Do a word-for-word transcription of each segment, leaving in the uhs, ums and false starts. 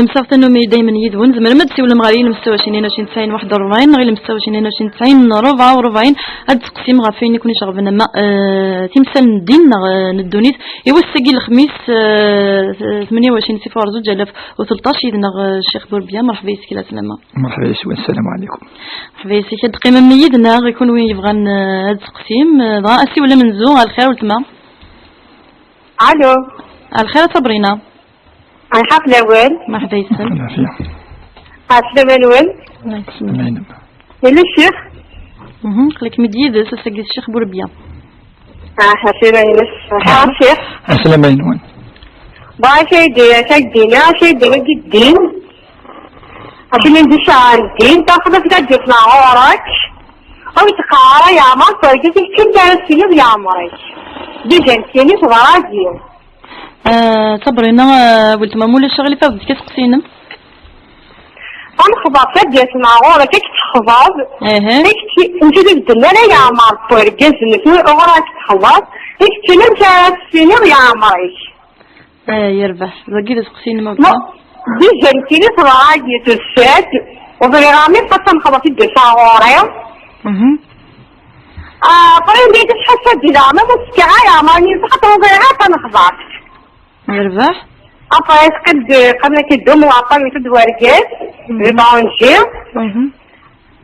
Mseɣ tannumi daymen yid-wen. Tzemrem ad d-siwlem ɣer yilemsawacin n ɛecrin tesɛin waḥed u rebɛin neɣ yilemsawacin n ɛecrin tesɛin rebɛa u rebɛin. Ad d-teqsim ɣef wayen i ken-iceɣben, ama, eh, timsal n ddin neɣ, eh, n ddunit. I wass-agi lexmis, eh, tmenya u ɛecrin sifar zuǧ alaf u tleṭṭac, yid-neɣ, eh, Ccix Burbya. Merḥba yes-k, lɛeslama. Merḥba yes-wen, sslam ɛlikum. Merḥba yes-k, ad d-teqqimem yid-neɣ, i kunwi yebɣan, eh, ad d-teqsim, eh, dɣa asiwel amenzu. Ɣer lxir, weltma. Alo. Ɣer lxir a Sabrina. Merḥba fell-awen. Merḥba yes-m. Ɛafya. Ɛeslama-nwen. Ɛeslama-nwen. Yella ccix? Mhm, aql-ikem-id yid-s ass-agi, Ccix Burebya. Ah, ɛeslama ines. Ah, ccix. Ɛeslama-nwen. Ba, acu ay d-, acu ay d-iniɣ, acu ay d-iniɣ di ddin? Acu ay d-isɛan ddin? Tafeḍ acu ay d-yesna ɣur-k? Ur teqqar ara yeɛmer tergit, kečč kan ara tiniḍ yeɛmer-ik. Déjà nekkini teḍra-d. Ah, Sabrina, ah, weltma, ma ulac aɣilif, aɣ-d-tefk aseqsi-inem. Ad nexḍer taddart n ɣur-k, ad k-texḍer. Aha. Ad k-t-, ur k-id-bedden ara yeɛmer n wergaz-nnek, ɣur-k ad k-texḍer. Ad k-ttini amek ara tessiniḍ yeɛmer-ik. Ah, yerbeḥ. Dagi d aseqsi-inem, a weltma. Déjà nekkini teḍra-yi tusa-d, ur ẓriɣ ara mi ad nexḍer taddart n ɣur-i. Mhm. Ah, après, mi d-tḥassa di leɛmer, ur s-fkiɣ ara yeɛmer-nni, xaṭer ur ẓriɣ ara ad nexḍer. Yerbeḥ. Après, teqqim-d, qqim akken d umwaṭṭan, yewwet-d wergaz, mhm, d étranger. Mhm.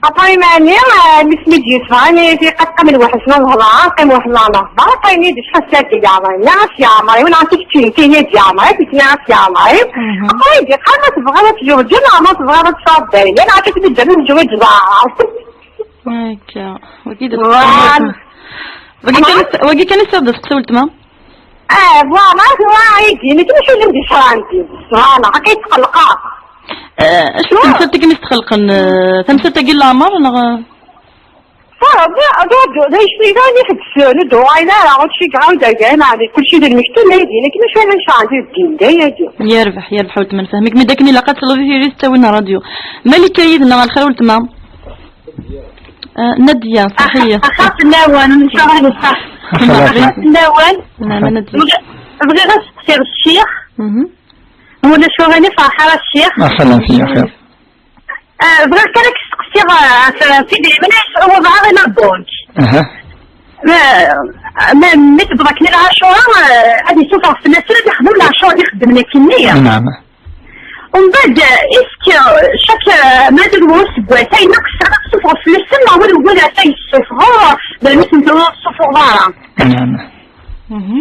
Après, mani, ah, mi s-, mi d-yesfa, ani, fi qad qqim lweḥc n lehḍer, qqim weḥd lehḍer. Après, mi d-yesfa ssergi yeɛmer, nniɣ-as yeɛmer, win ɣas keččini, tini-d yeɛmer, tini-as yeɛmer. Mhm. Après, di qqar ma tebɣiḍ ad tjewǧeḍ, neɣ ma tebɣiḍ ad tesɛuḍ d ayla, neɣ ad teddu lǧameɛ ad tjewǧeḍ. Akka. Wagi d voilà. Wagi kan, wagi kan i s-, ad d-teseqsi weltma? Ah, voilà, tura ay d-yenna, mačči d ccṛeɛ n ddin. Voilà, akka i tqelqeɣ. Eh, acu n temsalt akken i s-txelqen, eh, tamsalt-agi n leɛmer, neɣ? Ah, d, d, d, d acu i d ayen i ḥebbsen, ur d-uɣalen ara, ur d-ceggeɣ ara dagi, ma d kulci d lmektab, ma d ayen akken, acu ara necɛel di ddin, d ayagi. Yerbeḥ, yerbeḥ a weltma, nefhem-ik, mi d akken ilaq ad tesleḍ i tiririt ttawin ṛṛadyu. Malika yid-neɣ, ɣer lxir a weltma. Eh, Nadia, saḥiya. Axir fell-awen, ur nesɛi ara lfeṛḥ. Axir fell-awen. Naɛma Nadia. Bɣiɣ, bɣiɣ ad steqsiɣ ccix. Mhm. Wala cɣel i ferḥeɣ a ccix. Aql-aɣ fi lxir. Ah, bɣiɣ kan ad k-steqsiɣ, ah, ɣef, ɣef idrimen ay yesɛu wabɛaḍ i la banque. Aha. Ma, ma, mi tewweḍ akken i lɛacura, ah, ad yessufeɣ fell-asen ad ixdem lɛacura i xeddmen akkenni. Naɛma. Umbeɛd, est-ce que chaque, ah, ma d useggas, ayen akk sɛan ad ssuffɣen fell-asen, neɣ wala, wala ata yessuffeɣ, d ayen ur ssuffɣeɣ ara? Naɛma. Mhm.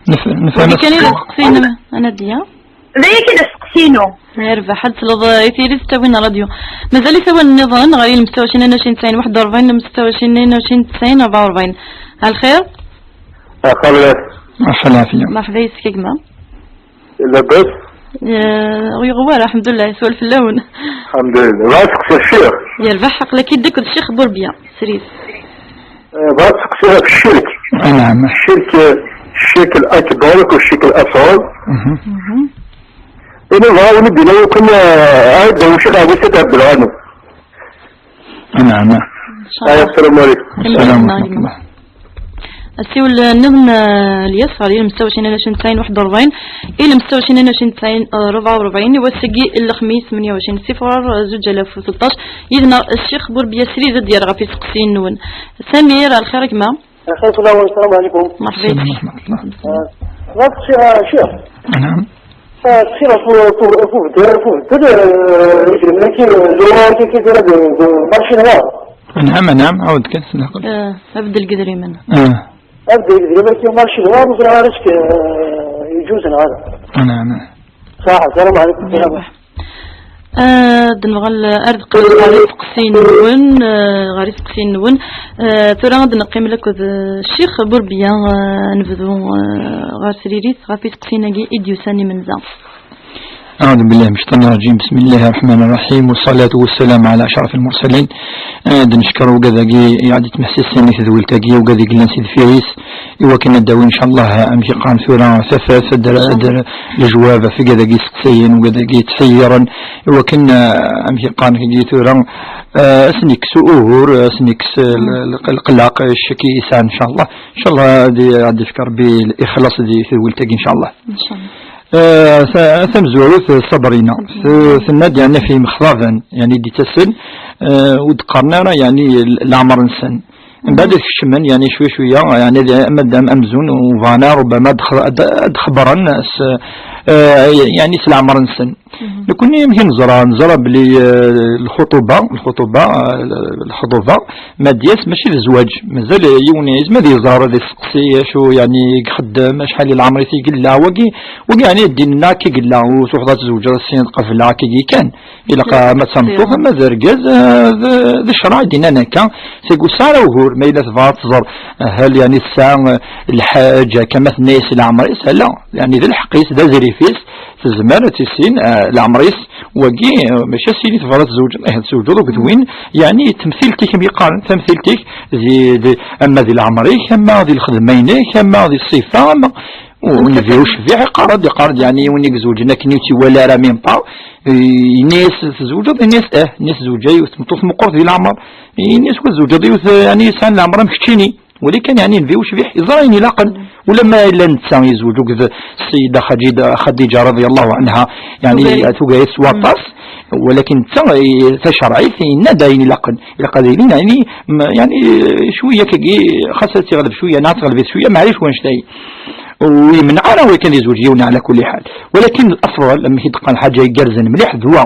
Nef-, nefhem. Wagi kan i d aseqsi-inem, a Nadia? D aya kan i d aseqsi-inu. Yerbeḥ, ad tesleḍ, eh, i tiririt ttawin ṛṛadyu. Mazal-it awal nniḍen ɣer yilemsawacin n ɛecrin tesɛin waḥed u ṛebɛin, yilemsawacin n ɛecrin tesɛin ṛebɛa u ṛebɛin. Ɛelxir? Aql-aɣ. Ɛelxir. Merḥba yes-k a gma. Labas? Eh, ur yuɣ wara, alḥemdulillah, yeswal fell-awen. Alḥemdulillah. Bɣiɣ ad seqsiɣ ccix. Yerbeḥ, aql-ak-id akked Ccix Burbya, srid. Eh, bɣiɣ ad seqsiɣ ɣef ccirk. Anɛam. Ccirk, ccirk al-akbar akked ccirk al-asɣar. Mhm. Mhm. Ina bɣa win i d-ina yakk, eh, ɛiwed Ccix Ɛbas At Ɛebdelɣani. Anɛam. Inchallah. Aya, ssalamu ɛlikum. Ssalamu ɛlikum. Asiwel nniḍen, eh, Lyas, ɣer yilemsawacin n ɛecrin tesɛin waḥed u ṛebɛin, yilemsawacin n ɛecrin tesɛin ṛebɛa u ṛebɛin, i wass-agi n lexmis tmenya u ɛecrin sifar zuǧ alaf u tleṭṭac, yid-neɣ Ccix Burbya srid ad d-yerr ɣef iseqsiyen-nwen. Samir, ɛelxir a gma. Ɛelxir fell-awen, sslam ɛlikum. Merḥba yes-k. Sslam ɣef ccix. Anɛam. Ah, ttxiḍ ɣef u-, ɣef u-, ɣef ubeddel, ɣef ubeddel, eh, idrimen-agi, eh, d urar-agi, d urar d, d marci n wa. Anɛam, anɛam, ɛawed kan s leɛqel. Eh, abeddel n yidrimen. Ah. Abeddel n yidrimen-agi, marci n wa, ur ẓriɣ ara est-ce que, eh, yeǧuz neɣ ala. Anɛam. Ṣaḥa, sslam ɛlikum. Ad d-nɣel ar deqqal ɣer iseqsiyen-nwen, eh, ɣer iseqsiyen-nwen. Eh, tura ad neqqim akked, eh, Ccix Burbya, eh, nebdu, eh, ɣer tririt ɣef iseqsiyen-agi i d-yusan imenza. أعوذ بالله من الشيطان الرجيم. بسم الله الرحمن الرحيم. والصلاة والسلام على أشرف المرسلين. Ad d-neckeṛ ugad-agi i aɣ-d-ittmehsisen i tedwilt-agi, ugad i yellan si deffir-is, i wakken ad d-awi, ncallah, amek i qqaren tura, tafat, ad d-, ad d-, lejwab ɣef ugad-agi iseqsayen, ugad-agi yettḥeyyiren, i wakken, eh, amek i qqaren tigi tura, eh, ad sen-yekkes ugur, ad sen-yekkes, eh, l-, l-, lqelleq, ccek i yesɛan, ncallah. Ncallah ad y-, ad d-yefk Rebbi lixlaṣ di tedwilt-agi, ncallah. Ncallah. Eh, ta-, tamezwarut, eh, Sabrina, t-, tenna-d, yeɛni, ɣef yimexḍaben, yeɛni, d-ittasen, eh, ur d-qqaren ara, yeɛni, l-, leɛmer-nsen. Mbeɛd ad kecmen, yeɛni, cwi cwiya, yeɛni, ad, madam amzun u bɣan ara, rubbama ad x-, ad, ad xebbren s, eh, yeɛni, s leɛmer-nsen. Nekkni amek i neẓra? Neẓra belli, eh, lxuṭuba, lxuṭuba, eh, lxuḍuba, ma d-yas mačči d zzwaǧ. Mazal yiwen yezmer ad iẓer, ad iseqsi acu, yeɛni, i ixeddem, acḥal i leɛmer-is i yella. Wagi, wagi, yeɛni, ddin-nneɣ akka i yella, ur tuḥeḍ ad tzewǧeḍ s sin qebla akka i kan. Ilaq ama d tameṭṭut, ama d argaz, eh, d, d ccṛeɛ i d-yennan akka. Seg ur tesɛi ara ugur, ma yella tebɣa ad tẓer, eh, hal, yeɛni, tesɛa, eh, lḥaǧa akka, ma tenna-yas i leɛmer-is, ala, yeɛni, d lḥeqq-is, d azrif-is, tezmer ad tissin, eh, leɛmer-is, wagi, eh, mačči ass-nni tebɣa ad tzewǧeḍ, eh, ad tzewǧeḍ akked win, yeɛni, temtilt-ik, am yeqqaren, tamtilt-ik, di, di, ama di leɛmer-ik, ama di lxedma-inek, ama di ṣṣifa, ama, u nnbi ucbiḥ iqqar-d, iqqar-d, yeɛni, win i izewǧen akken ur tt-iwala ara, même pas, eh, yenna-yas tzewǧeḍ, yenna-yas, eh, yenna-yas zewǧeɣ yiwet tmeṭṭut meqqret di leɛmer, yenna-ur tzewǧeḍ yiwet, eh, yeɛni, yesɛan leɛmer am keččini. Walakin, yeɛni, nnbi ucbiḥ iẓra ayen ilaqen. Ulamma yella netta yezweǧ akked Ssida Xadija, Xadija radiyallahu anha, yeɛni, tuga-yas s waṭas. Walakin netta, eh, tacerɛit, yenna-d ayen ilaqen. Ilaq ad ilin, yeɛni, m-, yeɛni, eh, cwiya akkagi, xas ad tiɣleb cwiya, neɣ ad tiɣleb cwiya, maɛlic wanect-ayi. Ur yemneɛ ara wakken ad yezweǧ yiwen ɛla kulli ḥal. Walakin l-afḍal, amek i d-qqar lḥaǧa igerrzen mliḥ, d wa.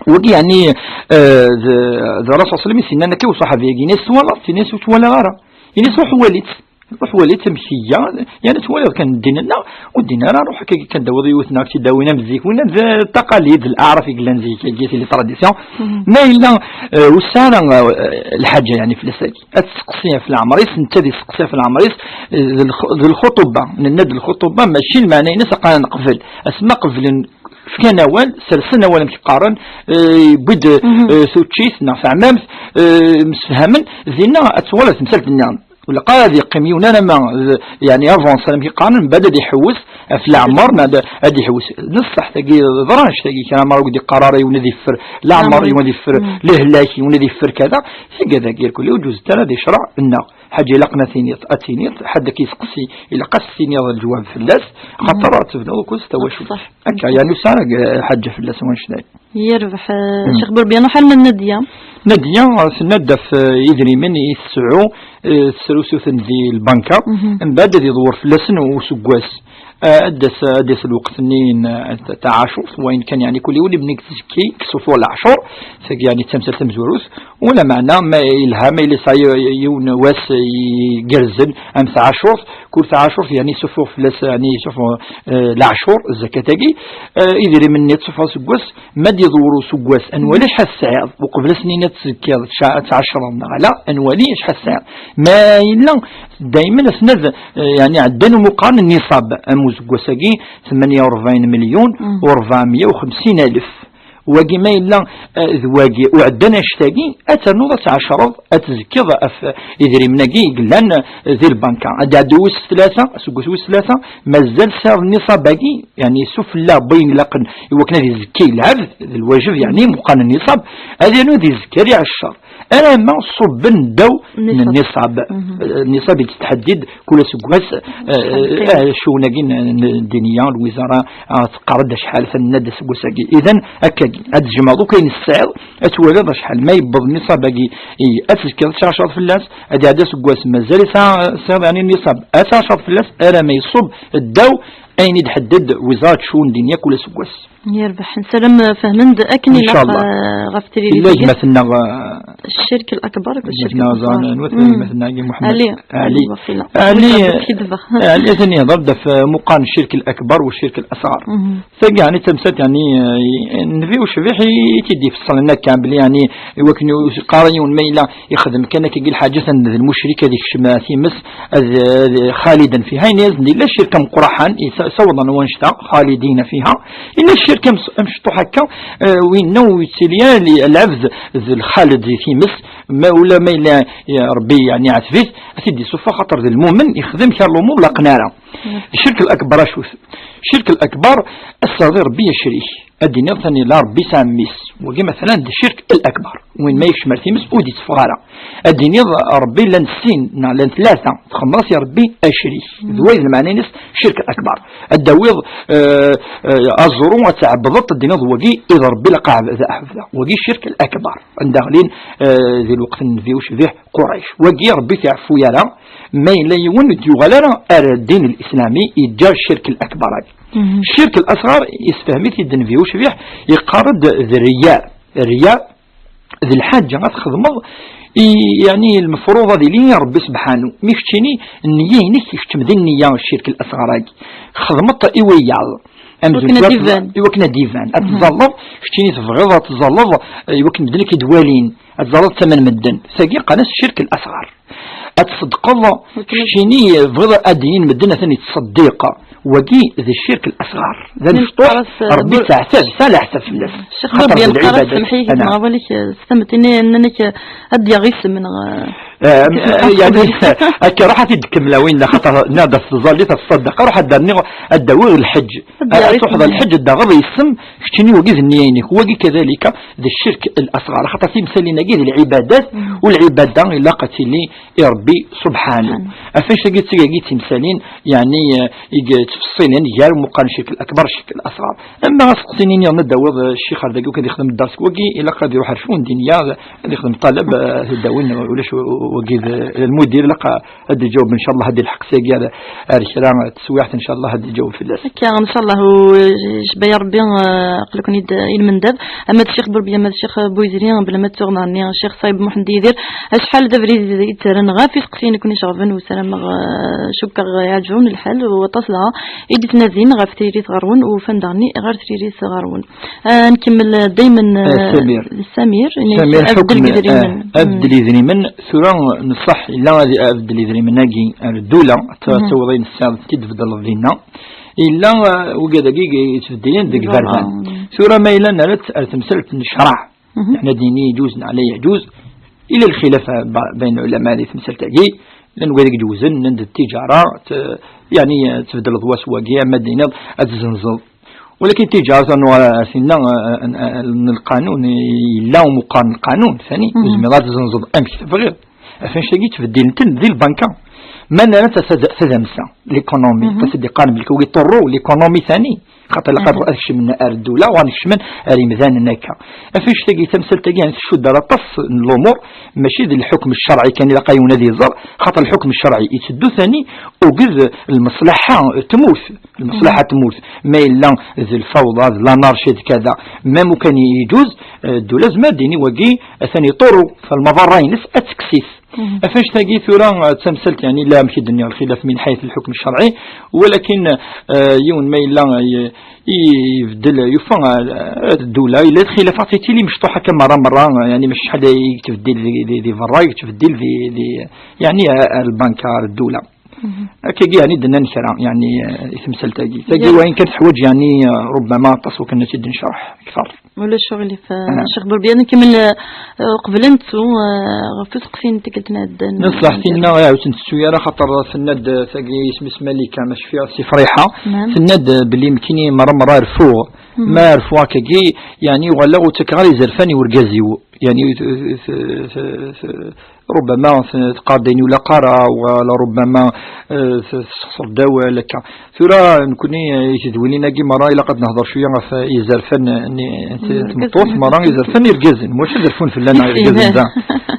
Wagi, yeɛni, eh, d, d Rasul sallam i s-yennan akka i uṣaḥabi-agi, yenna-as: "Twalaḍ?" Yenna-as: "Ur ttwalaɣ ara." Yenna-as: "Ruḥ wali-tt. Ruḥ wali-tt amek tga. Yeɛni, twalaḍ kan ddin-nneɣ, ur ddin ara, ruḥ akka kan d-tawiḍ yiwet neɣ ad k-id-awin am zik, winna d taqalid, d aɛraf i yellan zik, agi, c'est les traditions." Ma yella, eh, ur tesɛi ara, eh, lḥaǧa, yeɛni, fell-as-agi. Ad tseqsi ɣef leɛmer-is, netta ad iseqsi ɣef leɛmer-is, eh, d lx-, d lxuṭuba. Nenna-d lxuṭuba, mačči lmeɛna-ines aqal ad neqbel. Asma qeblen, fkan awal, sersen awal, amek qqaren, eh, yewwi-d, eh, tuččit neɣ taɛmamt, eh, msefhamen, dinna ad twaliḍ temsalt-nni. Ur ilaq ara ad yeqqim yiwen alamma d, yeɛni, avancer, amek qqaren, mbeɛd ad iḥewwes ɣef leɛmer, neɣ ad, ad iḥewwes. D ṣṣeḥ, tagi, ḍran ccetagi, kra mara ur d-iqqar ara yiwen ad yeffer leɛmer, yiwen ad yeffer lehlak, yiwen ad yeffer kada. Tigad-agi irkelli ur ǧuzet ara di ccreɛ-nneɣ. Ḥaǧa ilaqen ad tiniḍ, ad tiniḍ, ḥedd ad k-yesteqsi, ilaq ad s-tiniḍ lǧwab fell-as, xaṭer ad tebnuḍ akked tawacult. Ṣṣeḥ. Akka, yeɛni, ur sɛiɣ ara ḥaǧa fell-as wanect-a. Yerbeḥ, eh, Ccix Burbiya, nruḥ ar Nadiya. Nadiya, eh, tenna-d ɣef, eh, idrimen i tesɛu, eh, tesrusuten di lbanka, mbeɛd ad iḍewwer fell-asen useggas. Eh, ad d-tas, ad d-tas lweqt-nni n, eh, ta-, taɛacurt, wayen kan, yeɛni, kul yiwen ibni deg tzekki, deg sufuɣ leɛcur, tagi, yeɛni, d tamsalt tamezwarut, wala meɛna, ma yelha, ma yella yesɛa y-, y-, yiwen wass igerrzen am taɛacurt, kul taɛacurt, yeɛni, sufuɣ fell-as, yeɛni, sufuɣ, eh, leɛcur, zzakat-agi, eh, idrimen-nni ad tsuffɣeḍ seg wass, ma d-iḍewwer useggas, ad nwali acḥal tesɛiḍ, uqbel ad s-nini ad tzekkiḍ, tca-, ad tɛecreḍ neɣ ala, ad nwali acḥal tesɛiḍ. Ma yella, daymen aten-ad, eh, yeɛni, ɛeddan umi qqaren nniṣab, am useggas-agi, ثمانية وأربعين مليون وأربعمية وخمسين ألف. Wagi ma yella, eh, d wagi, ur ɛeddan anect-agi, ad ternuḍ ad tɛecreḍ, ad tzekkiḍ ɣef idrimen-agi i yellan, eh, di lbanka. Ad d-iɛeddu wis tlata, aseggas wis tlata, mazal tesɛiḍ nniṣab-agi, yeɛni sufella n wayen ilaqen i wakken ad izekki lɛebd, d lwajeb, yeɛni, meqqar n nniṣab, ad yernu ad izekki, ad iɛeccer. Alamma ṣubben ddaw n nniṣab. Eh, nniṣab yettḥeddid kul aseggas, eh, eh, ccɣel-agi n, n ddiniya, lwizara, ah, teqqar-d acḥal, tenna-d aseggas-agi. Idan, akkagi, ad tjemɛeḍ akk ayen tesɛiḍ, ad twaliḍ acḥal. Ma yewweḍ nniṣab-agi, i, ad tezkiḍ ad tɛecreḍ fell-as, ad iɛeddi aseggas, mazal yesɛa, tesɛiḍ, yeɛni, nniṣab, ad tɛecreḍ fell-as, alamma iṣubb ddaw ayen i d-tḥedded Wizara n Ccɣel Ddiniya kul aseggas. Yerbeḥ. Nessaram, eh, fehmen-d akken ilaq, eh, ɣef tiririt-agi. Illa gma-tneɣ, eh, Ccirk Lakbar, gma-tneɣ, ẓran anwa-t gma-tneɣ-agi, Muḥemmed Ali. Ali. Ali, atan yehḍer-d ɣef, eh, meqqar n Ccirk Lakbar u Ccirk Lasɣar. Tagi, yeɛni, d tamsalt, yeɛni, eh, nnbi ucbiḥ i, i tt-id-ifeṣṣlen akka, belli, yeɛni, i wakken ur s-qqar yiwen ma yella ixdem kan akka lḥaǧa, atan d lmucrik, ad ikcem times, ad, ad xaliden fiha. Yenna-yasen-d, illa ccirk ameqqraḥan, i sa-, sawḍen wanect-a, xalidina fiha. Illa ccirk am-, amecṭuḥ akka, eh, winna ur yettili ara li-, lɛebd d lxaled di times, ma ula ma yella, eh, Rebbi, yeɛni, iɛetb-it, ad t-id-isuffeɣ, xaṭer d lmumen, ixdem kra lumuṛ laqen ara. Ccirk lakbar acu-t? Ccirk lakbar, ad s-terḍi Rebbi acrik. Ad d-tiniḍ tani la Ṛebbi yesɛa mmi-s. Wagi, matalan, d ccirk al-akbar. Win ma yekcem ar times, ur d-itteffeɣ ara. Ad d-tiniḍ Ṛebbi llan sin, neɣ llan tlata, txedmeḍ-as i Ṛebbi acrik. D wayen lmeɛna-ines ccirk al-akbar. Ad d-tawiḍ, eh, eh, aẓru, ad tɛebbdeḍ, ad d-tiniḍ wagi i d Ṛebbi ilaq ad ɛebdeɣ. Wagi ccirk al-akbar. Anda ɣlin, eh, di lweqt n Nnbi ucbiḥ Qurayc. Wagi Ṛebbi ur t-iɛeffu ara, ma yella yiwen ur d-yuɣal ara ar ddin l-islami, yeǧǧa ccirk al-akbar-agi. Ccirk al-asɣar yessefhem-it-id Nnbi ucbiḥ, yeqqar-d d rriya. Rriya d lḥaǧa ad txedmeḍ i, yeɛni, lmefruḍ ad ilin i Ṛebbi sebḥanu. Mi keččini, nniya-inek keččem d nniya ccirk al-asɣar-agi. Xedmeḍ-t i wiyaḍ. Amzun iwakken ad d-iban. Iwakken ad d-iban. Ad tẓalleḍ, keččini tebɣiḍ ad tẓalleḍ, eh, iwakken medden ad k-id-walin. Ad tẓalleḍ d tama n medden. Tagi qqaren-as ccirk al-asɣar. Ad tṣeddqeḍ, keččini tebɣiḍ ad d-inin medden atan yettṣeddiq. Wagi d ccirk al-asɣar. D anecṭuḥ, Ṛebbi yettɛettab, yesɛa leɛtab fell-as. Ccix Rebbi, d lɛibada. Semmeḥ-iyi, nɣa walik, eh, s tametti-nni, nnan-ak, eh, ad d-yaɣ isem, neɣ, eh, eh, yeɛni, akka ruḥ ad t-id-kemmel a winna, xaṭer nniɣ-d ad tẓallit, ad tṣeddeq, ruḥ ad d-rniɣ, ad d-awiɣ lḥeǧ. Ad d-yaɣ isem. Ad truḥeḍ ar lḥeǧ, ad d-taɣeḍ isem, keččini wagi d nniya-inek, wagi kadalika, d ccirk al-asɣar, xaṭer timsalin-agi d lɛibadat, u lɛibada ilaq ad tili i Ṛebbi subḥanu. Ɣef annect-agi d tigagi d timsalin, yeɛni, eh, i yettfeṣṣilen gar meqqar n ccirk al-akbar, ccirk al-asɣar. Ama aseqsi-nni nniḍen ad d-tawiḍ, eh, ccix ar dagi, u kan yexdem ddeṛs wagi, ilaq ad iruḥ ar cfu n dinya, ad yexdem ṭaleb, eh, ad d-awin, ulac wagi d, d lmudir, ilaq ad d-iǧaweb, ncallah, ad d-ilḥeq sagi ar, ar kra n teswiɛt, ncallah, ad d-iǧaweb fell-as. Akka, ncallah, u jbaya Rebbi, eh, aql-iken-id i lmendad. Ama d Ccix Burbiya, ama d Ccix Buyzri, bla ma ttuɣ neɣni Ccix Ṣayeb Muḥend Yidir, acḥal d abrid i d-terran ɣef iseqsiyen i ken-iceɣben, u ssarameɣ, eh, cukkeɣ iɛǧeb-awen lḥal, u aṭas dɣa i d-ittnadin ɣef tririt ɣer-wen, u ufan daɣen ɣer tririt ɣer-wen. Ah, nkemmel, eh, daymen, eh, Samir. Samir, Samir, abeddel ḥukm, idrimen. Eh, abeddel idrimen, tura nṣaḥ, illa ad abeddel idrimen-agi ar ddula, ta-, tawiḍ ayen tesɛiḍ, t-id-tbeddleḍ dinna. Illa, eh, wigad-agi yettbeddilen deg iberdan. Tura ma yella nerra-tt ar temsalt n ccreɛ, yeɛni ad d-nini yeǧuz neɣ la yeɛǧuz, illa lxilaf ba-, bayen ulama di temsalt-agi, llan wid i iǧewzen, nnan-d d tiǧara, t-, yeɛni, eh, tbeddleḍ wa s wagi, ama d-tiniḍ ad tzenzeḍ. Walakin tiǧara nuɣal ar tinna, eh, eh, n lqanun, yella umeqqar n lqanun, tani, ur tezmireḍ ad tzenzeḍ amek tebɣiḍ. Ɣef annect-agi ttbeddilent-ten di lbanka. Ma nara ta-, tad-, tadamsa, l'économie, ta s-d-iqqaren belli wigi iṭurru l'économie tani, xaṭer ilaq ad kecmen ar ddula, u ad kecmen ar imdanen akka. Ɣef annect-agi, tamsalt-agi, yani, tcudd ar aṭas n lumuṛ, mačči d lḥukm ccerɛi kan ilaq a yiwen ad iẓer, xaṭer lḥukm ccerɛi itteddu tani ugar lmeṣlaḥa n tmurt. Lmeṣlaḥa n tmurt, ma yella d lfawḍa, d l'anarchie, d kada, même ukan yeǧuz, eh, ddula zmer ad d-tini wagi atan iṭurru, falmaḍarra-ines ad tekkes-it. Ɣef annect-agi tura, eh, d tamsalt, yani, la amek i d-nniɣ lxilaf min ḥayt lḥukm ccerɛi, walakin, eh, yiwen ma yella, eh, i-, ibeddel, yufa, eh, ddula, yella lxilaf ad tili mecṭuḥ akka merra merra, eh, yani, mačči acḥal i yettbeddil di, di, di berra, yettbeddil di, di, yani, eh, lbanka, ddula. Akkagi, yani, d-nnan kra, yani, eh, i temsalt-agi. Tagi, wayen kan teḥwaǧ, yani, eh, rubbama aṭas wakken ad tt-id-necreḥ kter. Ulac aɣilif, eh, Ccix Burbiya, nkemmel, eh, qbel ad nettu, eh, ɣef useqsi n tikkelt n ɛeddan. Nṣaḥ tinna, ur tt-nettu ara, xaṭer tenna-d, eh, tagi isem-is Malika, ma cfiɣ si Friḥa, tenna-d, eh, belli mkini merra merra rfuɣ. Ma rfuɣ akkagi, yani, uɣaleɣ ur ttakeɣ ara izerfan i urgaz-iw. Yani, t-, t-, t-, t-, Rubbama t-, teqqar-d ayen ur ilaq ara, wala rubbama, eh, t-, tessexṣer-d awal akka. Tura, nekkni, eh, i tedwilin-agi merra, ilaq ad nehder cwiya ɣef, eh, izerfan n, n, n tmeṭṭut, merra izerfan irgazen, mačči ad rfun fell-aneɣ irgazen da.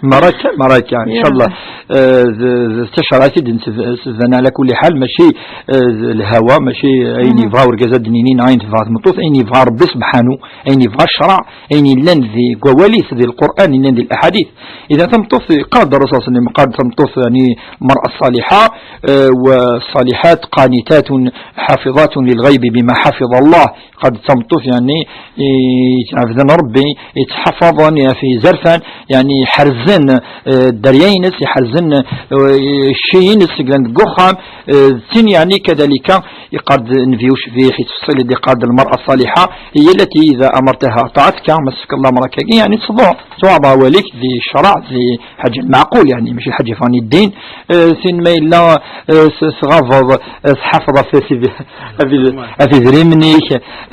Merra akka, merra akka, ncallah. Eh, d, d tacerɛit i d-netban ɛla kulli ḥal, mačči, eh, d lhawa, mačči ayen yebɣa urgaz ad d-nini, neɣ ayen tebɣa tmeṭṭut, ayen yebɣa Rebbi sebḥanu, ayen yebɣa ccreɛ, ayen yellan di wawal-is, di Lqur'an, yellan di laḥadit. Idan tameṭṭut, yeqqar-d Ṛṛusul صلى الله عليه وسلم, yeqqar-d tameṭṭut, yani, المرأة الصالحة, eh, والصالحات قانتات حافظات للغيب بما حفظ الله. Yeqqar-d tameṭṭut, yani, i-, yettɛebden Ṛebbi, yettḥafaḍen ɣef yizerfan, yani, ḥerzen, eh, dderya-ines, iḥerzen eh, cci-ines i yellan deg uxxam, eh, d tin yeɛni kadalika, yeqqar-d Nnbi ucbiḥ, yettfeṣṣil-d, yeqqar-d: المرأة الصالحة هي التي إذا أمرتها أطاعتك, ma tefkiḍ lamr akkagi, yeɛni tḍuɛ, tuɛḍ awal-ik di ccreɛ, di ḥaǧa n lmeɛqul, yeɛni mačči ḥaǧa yeffɣen i ddin. Eh, tin ma yella, eh, s-, tɣabeḍ, eh, tḥafeḍ ɣef tid-, ɣef id-, ɣef idrimen-ik,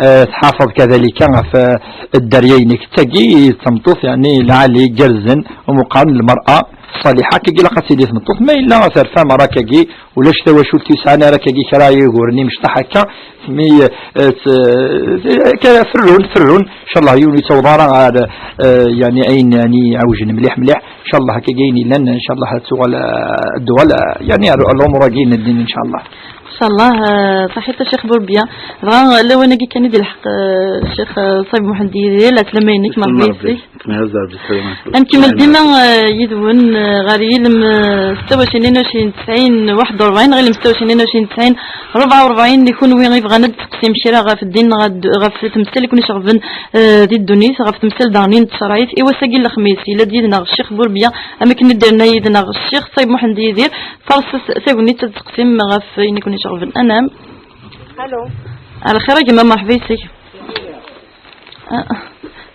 eh, tḥafeḍ kadalika ɣef, eh, dderya-inek. D tagi i d tameṭṭut, yeɛni lɛali, gerrzen, umeqqran, lmer'a ṣaliḥa. Akkagi ilaq ad tili tmeṭṭut, ma yella terfa merra akkagi, ulac tawacult yesɛan ara akkagi kra n wuguren imecṭaḥ akka, mi, eh, t-, eh, akka ferrun, ferrun, ncallah yiwen ur yettaweḍ ara ɣer, eh, yeɛni ayen yeɛni iɛewjen mliḥ mliḥ. Ncallah akkagi ayen yellan, ncallah ad tuɣal, eh, ddwa, eh, yeɛni ar, ar lumuṛ-agi n ddin, ncallah. Ncallah, eh, ṣaḥit a Ccix Burbiya. Dɣa lawan-agi kan i d-ilḥeq, eh, Ccix, eh, Ṣayeb Muḥend Yidir, lɛeslama-inek, merḥba yis-k. Ad nkemmel dima, eh, yid-wen, eh, ɣer yilem, eh, setta u ɛecrin, tnin u ɛecrin, tesɛin, waḥed u rebɛin, neɣ yilem setta u ɛecrin, tnin u ɛecrin, tesɛin, rebɛa u rebɛin, i kunwi ibɣan ad d-teqsim kra ɣef ddin neɣ ad, ɣef temsal i ken-iceɣben, eh, di ddunit, ɣef temsal daɣen n tcerɛit. I wass-agi n lexmis, yella-d yid-neɣ Ccix Burbiya, am akken i d-yerna yid-neɣ Ccix Ṣayeb Muḥend Yidir, faṛset tagnit ad d-teqsim ɣef ayen i ken-iceɣben. Anɛam. Alo. Ɛla xir a gma, merḥba yis-k. Ah,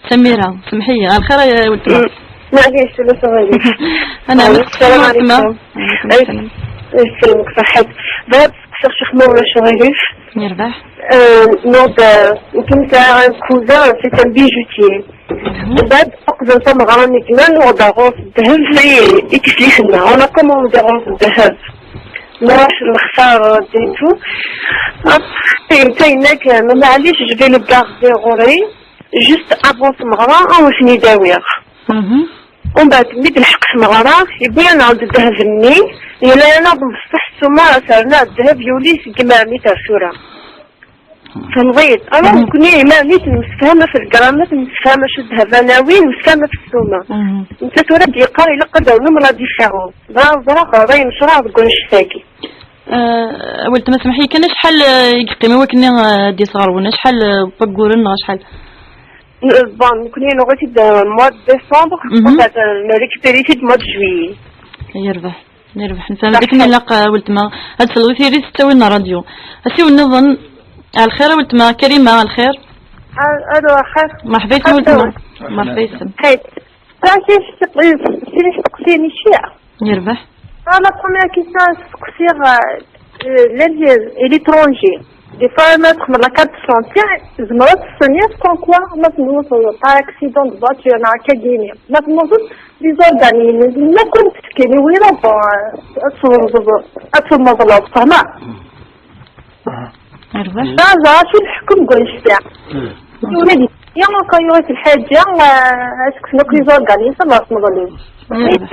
Samira, semḥ-iyi. Ɛla xir a weltma. Mm, maɛlic, ulac aɣilif. Anɛam, alo, weltma. Salam ɛlikum. Ɛlikum salam. Yesselmek, ṣaḥḥit. Bɣiɣ ad steqsiɣ Ccix ma ulac aɣilif. Yerbeḥ. Euh, non, ben, كنت un cousin, c'est un bijoutier. Mhm. ومن بعد أقزم تمغران كمان وغدا غوص الذهب في إكسيخنا. On a commandé غوص الذهب. نروح نختار ديتو. Après, انت هناك، ما معليش، je vais le garder غوري. Juste avant تمغران، أو شني داويغ. Mhm. ومن بعد ملي تلحق تمغران، يبغي أنا عند الذهب مني. يلا أنا بمصلح السومة، صار لنا الذهب يولي سقماني تاع سورة. تنغيط. أنا مم. نكوني ما نيت نفهمها في الجرامات، نفهمها شو الذهب أنا وين، نفهمها في السومة. مم. أنت ترى دي قاري لقد أو نمرة دي شاغو. ضرا، ضرا، ضرا، مشروع بقول شتاكي. آه، ولتما سمحي، كان شحال، آه، يقيموا وكني، آه، دي صغار ونا شحال، آه، بقورن ولا شحال؟ Bon, نكوني نغوتي de mois de décembre، مهم. ومن بعد نريكبيري في mois de juillet. يربح، يربح. نفهم ديك صحيح. نلاقة ولتما. هاد سلوي ثيري ستاوي لنا راديو. أسي ونظن. على الخير ولتما، كريمة، على الخير. آه، ألو، خير. مرحبا يسمى ولتما. مرحبا يسمى. خير. صافي، شي، شي، شي، شي. يربح. أنا première question سقسيغ، آه، les étrangers. Des fois ما تخمر la carte de santé، زمرت الصينية comme quoi ما تنوصل par accident de voiture، أنا كاكيني. ما تنوصل les organes، ما كنت تسكني وين bon، أتصور، أتصور ما ظلوا، فهمت؟ أربح. لا، لا، شو الحكم قول شبيع؟ ولادي، يا ما كان يوصل الحاجة، آه، أسكت لك les organes، يصير ما اسمه ظلوا. أربح.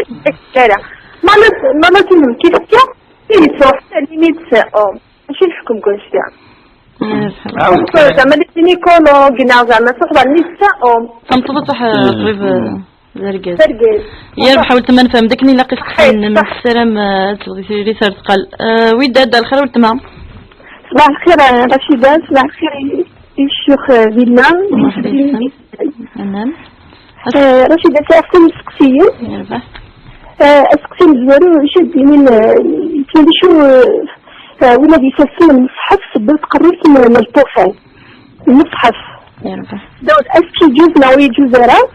لا، لا. ما لا، ما لا تهم كيف كيف. إيه، صح، يعني ميدسان، أو. ماشي الحكم كون شتي. آه، صح. عاود. زعما لي جينيكولوج، نا زعما صح، زعما ميدسان، أو. تنطبق صح، مم. طبيب، آه، زرقاز. زرقاز. يا رب حاولت ما نفهم، داك اللي لاقي صح، سخسين من صح. السلام، آه، تبغي رسالة قال. آه، وداد، الخير والتمام. صباح الخير، آه، رشيدة، صباح الخير، الشيوخ، آه، فيلا. مرحبا يسلمك. أهلا. آه، رشيدة، سأقول مسقسيين. يا ربح. آه، أسقسي مزوارو، شد من، آه، يتولي شو، آه، آه، ولاد يساسين المصحف، سبب قررت من، من الطوفان. المصحف. يا ربح. داود، أسكي يجوز، لا يجوز راه.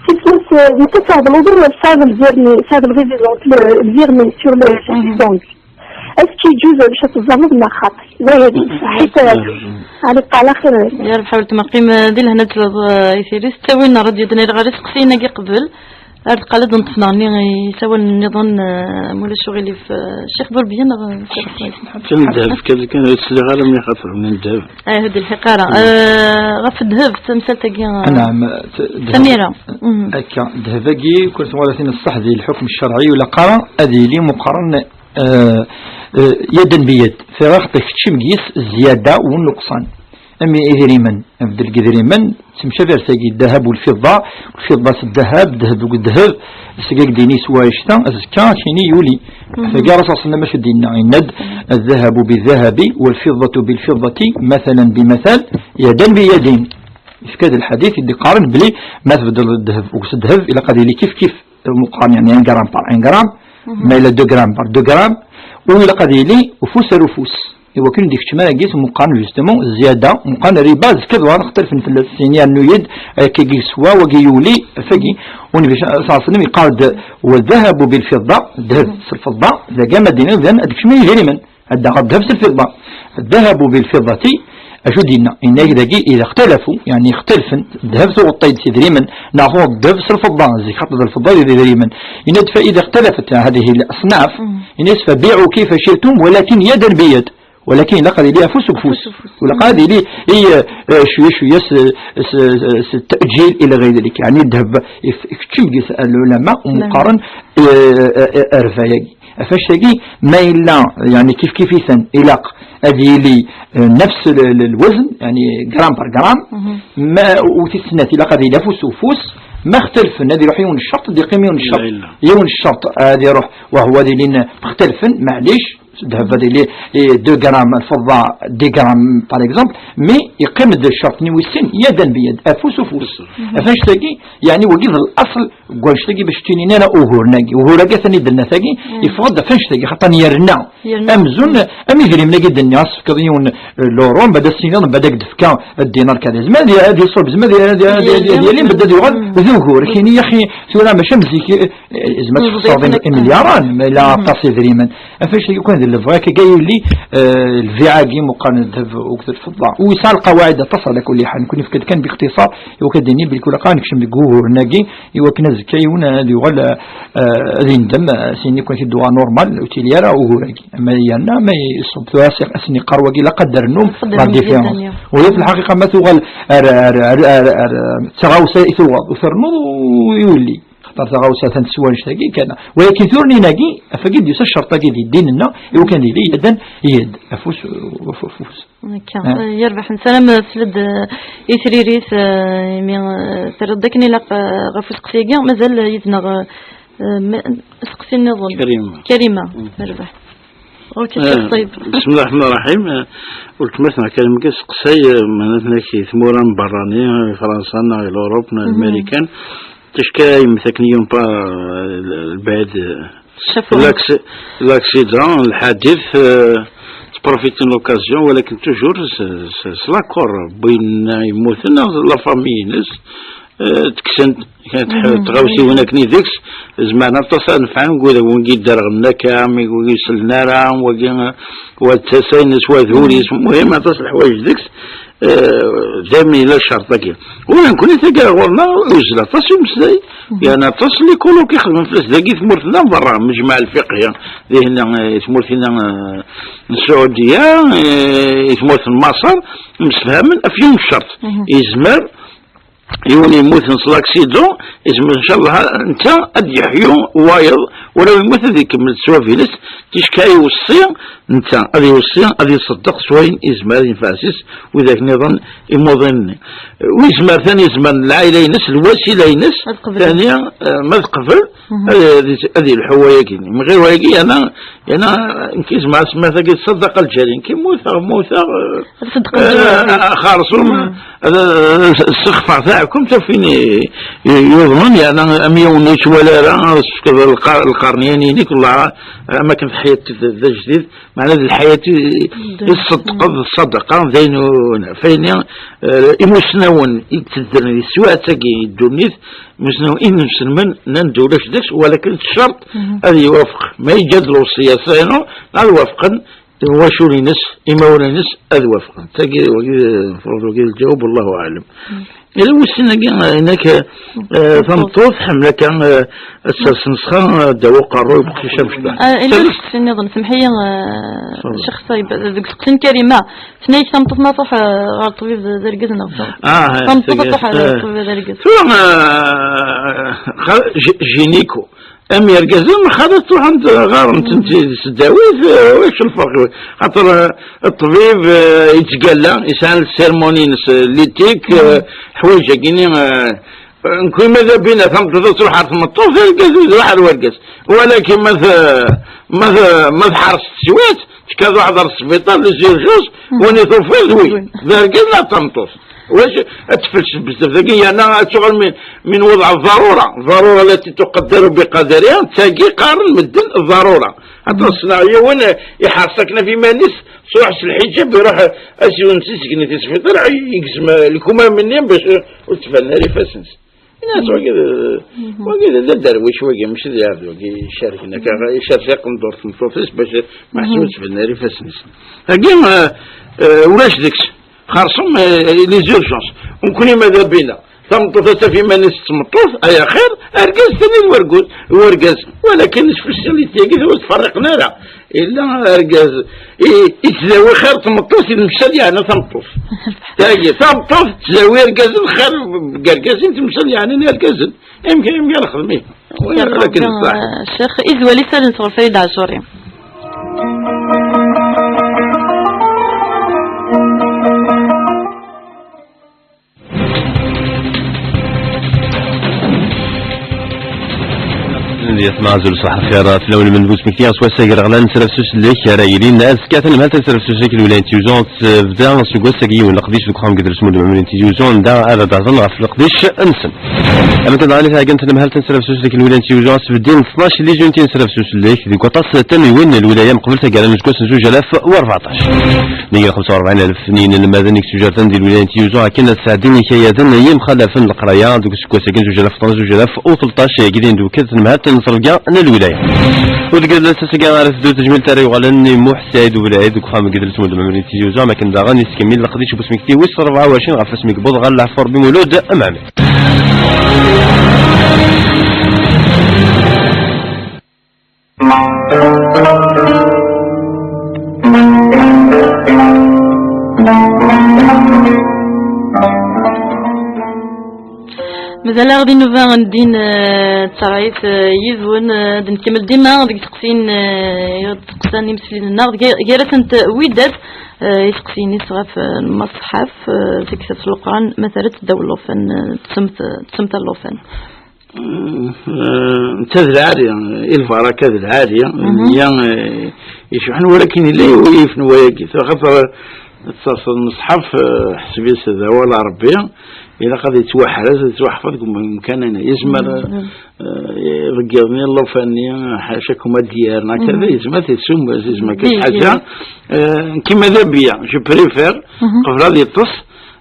سيتوس، آه، متى تعرض الوضوء، صار الفيرمي، صار الفيزيزون، الفيرمي، سور لو، مهم. سيتوس. أسكي يجوز باش تتزرب مع خاطي؟ لا، هذه صحيت. على قال آخر. يا رب حاول تمقيم ذي الهنا تلغ يثيري ستاوين راديو دنيا غير سقسينا كي قبل. هاد القلب نطفنا ني يسوى النظام، آه، مولا شغلي في الشيخ بوربيان، آه، كان دهب كان، كان يسلي غير ملي خاطر من الدهب. آه، هذه الحقارة. آه، غف الدهب، تمثال تاكي، آه، نعم، ت-، دهب. سميرة. مم. هكا، دهب أكي، كنت مرة الصح ذي الحكم الشرعي ولا قرا، أذي لي مقارن آه، آه، يدا بيد. في رغبة كتشي مقيس الزيادة والنقصان. أمي إذريمن، أبدل إذريمن، تمشى في رساقي الذهب والفضة، والفضة في الذهب، الذهب والذهب، السقاق ديني سوا يشتا، الزكاة كيني يولي. فقال الرسول صلى الله عليه وسلم: مش ديننا عند الذهب بالذهب والفضة بالفضة، مثلا بمثل، يدا بيد. في هذا الحديث اللي قارن بلي ما تبدل الذهب وقص الذهب إلا قد يلي كيف كيف. المقام، يعني، un gramme par un gramme، Ma yella deux grammes par deux grammes, u ilaq ad yili ufus ar ufus. Iwakken ur d-ikeččem ara deg-s meqqar justement zzyada, meqqar riba, azekka dɣa ad xtalfen fell-as, sini rnu-yi-d, akka i yeswa, wagi yuli, af-agi, u Nnbi صلى الله عليه وسلم yeqqar-d: "والذهب بالفضة", ddheb s lfeḍḍa, dagi ma d-iniɣ dan ad kecmen yidrimen, ad d-aɣeɣ ddheb s lfeḍḍa. "الذهب بالفضة", acu d-yenna? Yenna-ak dagi: "إذا اختلفوا", yeɛni ixtalfen, ddheb tuɣeḍ-t-id s idrimen, neɣ tuɣeḍ ddheb s lfeḍḍa, zik xaṭer d lfeḍḍa d idrimen. Yenna-d: "فإذا اختلفت هذه الأصناف", yenna-as: "فبيعوا كيف شئتم ولكن يدا بيد". Walakin ilaq ad yili afus deg ufus. Afus deg ufus. Ilaq ad yili i, eh, cwiya, cwiya s, s, s teǧǧil ila ɣayr dalik. Yeɛni ddheb if-, ikeččem deg-s lulama, meqqaren, eh, eh, eh, rrba-yagi. Ɣef wannect-agi, ma yella, yeɛni kif kif-iten, ilaq ad yili, eh, nefs l-, l-, lwezn, yeɛni gram par gram, ma, u tis snat, ilaq ad yili afus s ufus, ma xtalfen, ad iruḥ yiwen ccerṭ, ad iqqim yiwen ccerṭ. Illa, illa. Yiwen ccerṭ, ad iruḥ, وهو ad ilin xtalfen, maɛlic, ddheb ad yili, eh, deux grammes, lfeḍḍa, dix grammes, par exemple, mais yeqqim-d ccerṭ-nni wis sin, yadan biyad, afus ufus. Ɣef wannect-agi, yeɛni wagi d laṣel n wannect-agi bac ttinin ara uguren-agi. Ugur-agi atan i d-tenna tagi, yeffeɣ-d ɣef wannect-agi, xaṭer yerna. Yerna. Amzun, am idrimen-agi d-nniɣ, ad s-tefkeḍ yiwen, eh, l'euro, mbaɛd ad s-tiniḍ, mbaɛd ad k-d-fkeɣ ddinar kan. Zma ad y-, ad iṣub, zma ad y-, ad y-ad yali, mbaɛd ad yuɣal d ugur. Kini, yaxi, tura mačči am zik, eh, zma ad txeṣreḍ imelyaren, ma yella aṭas idrimen. Ɣef wannect-agi kan d lebɣi akka, akka yuli, eh, lbiɛ-agi meqqar n ddheb akked lfeḍḍa. U yesɛa lqawaɛid aṭas ɛla kulli ḥal. Nekni nefka-d kan bixtiṣar, i wakken ad d-nini belli kulaq ad nekcem deg wuguren-agi, i wakken azekka yiwen ad yuɣal, eh, ad yendem, eh, sini kan ad t-id-uɣal normal, ur t-ili ara ugur-agi. Ama yerna, ma iṣub tura as-, asen-iqqar wagi ilaq ad d-rnum la différence. U fi lḥaqiqa ma tuɣal ar, ar, ar, ar, ar d taɣawsa i tuɣeḍ, u ternuḍ u yuli. Xaṭer taɣawsa atan teswa annect-agi kan. Walakin tura-nni-agi, af-agi d-yusa ccerṭ-agi di ddin-nneɣ, i wakken ad yili yadan yad, afus, uf-, uf-, ufus. Akka. Ah. Eh, yerbeḥ, nessaram, eh, seld, eh, i tririt, eh, imi, eh, terriḍ-d akken ilaq, eh, ɣef useqsi-agi, mazal, eh, yid-neɣ, eh, eh, ma-, aseqsi nniḍen. Karima. Karima, yerbeḥ. Ok, eh, Ṭeyyeb. بسم الله الرحمن الرحيم. Eh, weltma-tneɣ Karima kan testeqsay, eh, ma nitni i tmura n berrani, i Fransa neɣ i l'Europe neɣ i Marikan, ticka yemmet akken yiwen pa, eh, lbɛid, eh, l'acc-, l'accident, lḥadit, eh, tprofiti n l'occasion, walakin toujours s, s, s l'accord n win yemmuten, la famille-ines, eh, kksen-d, kant tɣawsiwin akken i deg-s, zemren aṭas ad nefɛen deg wid, wigi yedderɣlen akka, mi wigi ur sellen ara, wagi, wa d tasa-ines, wa d ul-is, muhim, aṭas leḥwayeǧ deg-s, eh, daymen yella ccerṭ-agi. Ula nekkni tagi ɣur-neɣ, yuzzel aṭas umeslay, yerna aṭas n likoloki ixedmen fell-as dagi tmurt-nneɣ berra, Mejmaɛ Lfiqhi, dihin, eh, tmurt-inna, eh, n Sɛudiya, eh, i tmurt n Maṣer, msefhamen ɣef yiwen n ccerṭ. Yezmer yiwen yemmuten s l'accident, yezmer, ncallah, netta ad d-yeḥyu wayeḍ, wala yemmut ad ikemmel ttwabilet, ticka iweṣṣi, netta ad iweṣṣi, ad iṣeddeq s wayen yezmer ad yenfeɛ s-is widak nniḍen imuḍinen-nni. Wi yezmer tani, yezmer n lɛayla-ines, lwasila-ines, ad qeblen. Tani, eh, ma teqbel, ad, ad, ad yelḥu wayagi-nni. Mi ɣir wayagi, yana, yana, nekk yezmer ad semmiɣ tagi ṣṣadaqa lǧariya. Nekk mmuteɣ, mmuteɣ, eh, ad ṣeddqeɣ, eh, lǧariya. Xerṣum, ad, ad, ad ssexfeɣ taɛkumt, af win i, i, yuḍnen, yana, am yiwen ur yettwali ara, ad s-tefkeḍ lqa-, lqerniyan-inek, Allah, am akken teḥyiḍ d, d ajdid, meɛna d lḥayat i, i tṣeddqeḍ d ṣṣadaqa, d ayen ur, f ayen, eh, imusnawen i yettedren di teswiɛt-agi n ddunit, imusnawen inselmen, nnan-d ulac deg-s, walakin d ccerṭ ad iwafeq. Ma yeǧǧa-d lewṣiyat-inu, ad wafqen, wacul-ines, imawlan-ines, ad wafqen. Tagi, wagi, lfurḍ wagi, lǧawab, wallahu aɛlam. Ila wussin-agi, eh, inek, eh, tameṭṭut, tḥemmel akka, eh, ad ters nnṣxa, eh, ddaw uqerruy, uqcic amecṭuḥ. Ah, ila wussin nniḍen, semḥ-iyi, eh, Ccix Ṣayb, deg useqsi n Karima, tenna-yak tameṭṭut ma truḥ, eh, ɣer ṭṭbib d, d argaz neɣ d. Ah, eh, tameṭṭut ad truḥ, eh, ɣer ṭṭbib d argaz. Tura, eh, xa-, gy-, gynéco. Am yergazen, xalat ruḥent ɣarent-tent di tesdawit, eh, wacu lferq? Xaṭer, eh, ṭṭbib, eh, yettgalla, yesɛa lsirmuni-ines, eh, litik, eh, ḥwayeǧ-agi-nni, eh, nekk ma d abina tameṭṭut ad truḥ ar tmeṭṭut, argaz ad iruḥ ar wergaz. Walakin ma t-, ma t-, ma tḥerṣ teswiɛt, tekka ad ruḥ ar sbiṭar, les urgences, win i tufiḍ d wi, d argaz neɣ d tameṭṭut. Wac ad tfelseḍ bezzaf dagi, yerna ad tuɣal min, min وضع الضرورة، الضرورة التي تقدر بقدرها، tagi qqaren medden ضرورة. Aṭas neɣ yiwen iḥerṣ akken ɣef iman-is, truḥ s lḥiǧab, iruḥ ad s-iwen tisegni tisfiṭar, yegzem lkumam-nni bac ur ttbanen ara ifassen-is. Ini-as wagi d, wagi d aderwic, wagi mačči d iɛebd, wagi icerken akka, icerk aqendur tmeṭṭut-is bac ma ḥseb ur ttbanen ara ifassen-is. Agi, eh, eh, ulac deg-s. Xerṣum, eh, les urgences. Nekkni ma d abina, tameṭṭut ad taf iman-is d tmeṭṭut, ay axir, argaz tani d werguz, wergaz. Walakin spécialité-agi ur tferriqen ara. Illa argaz, i, i tdawi xir tmeṭṭut, i temsal yeɛna tameṭṭut. Tagi, tameṭṭut tdawi argazen xir deg argaz, i temsal yeɛna irgazen. Imkan, imkan lxedm-ik. Wala akken ṣṣaḥ. Ccix, izwal isallen sɣur Farid Ɛacuri. Di tmaɛzul ṣṣaḥ lxir fell-awen, lmend bu tmekti ɣas wass agraɣlan n sref s usellek ara yilin azekka. Tanemhalt n sref s usellek n lwilayt n Tizi Uzzu tebda seg wass-agi yiwen leqdic deg uxxam n Gedres Mudem Ɛemrin n Tizi Uzzu, anda ara d-aẓen ɣef leqdic-nsen. Am akken daɣen i tɛeggen tnemhalt n sref s usellek n lwilayt n Tizi Uzzu, sbeddin tnac n les unités n sref s usellek deg waṭas n tamiwin n lwilaya mqbel taggara n useggas n zuǧ alaf u rbeɛṭac. Nnig n xemsa u rebɛin alef n yinelmaden i yettujrten di lwilaya n Tizi Uzzu akken ad sɛeddin ikayaden yemxalafen n leqraya deg useggas-agi n zuǧ alaf u tnac, zuǧ alaf u tleṭṭac, i yegdin deg ukad tnemhalt n ttrebga n lwilaya. U deg lasas-agi ara teddu tejmilt ara yuɣalen i Muḥ Saɛid Ubelɛid deg uxxam n Gedres Mudem Ɛemrin n Tizi Uzzu, am akken daɣen yestkemmil leqdic n usmekti wis rebɛa u ɛecrin ɣef wasmi yewweḍ ɣer Leɛfu Rebbi Mulud Mɛemmer. Mazal-aɣ di nnuba n ddin, eh, d taɣayt, eh, yid-wen, eh, ad nkemmel dima deg teqsiyin, eh, i d-teqsan imeslilen-nneɣ, gar-, gar-asent widak, eh, iseqsiyen-is ɣef, eh, lmaṣḥaf, eh, seg Kitabt Leqran, ma terra-tt ddaw llufan, eh, tsemt, tsemt llufan. Eh, netta d lɛali, i lbaraka d lɛali, nniya, eh, icebḥen, walakin yella yifen wayagi, axaṭer ad tserseḍ lmeṣḥaf, eh, ḥseb-it d awal n Ṛebbi, ilaq ad yettwaḥrez, ad yettwaḥfeḍ deg umkan-nni. Yezmer, eh, deg yiḍ-nni llufan-nni, ḥaca-kum ad d-yerr, neɣ kada, yezmer ad t-yessumez, yezmer kan ḥaǧa, eh, kima d abya, je préfère, qbel ad yeṭṭes,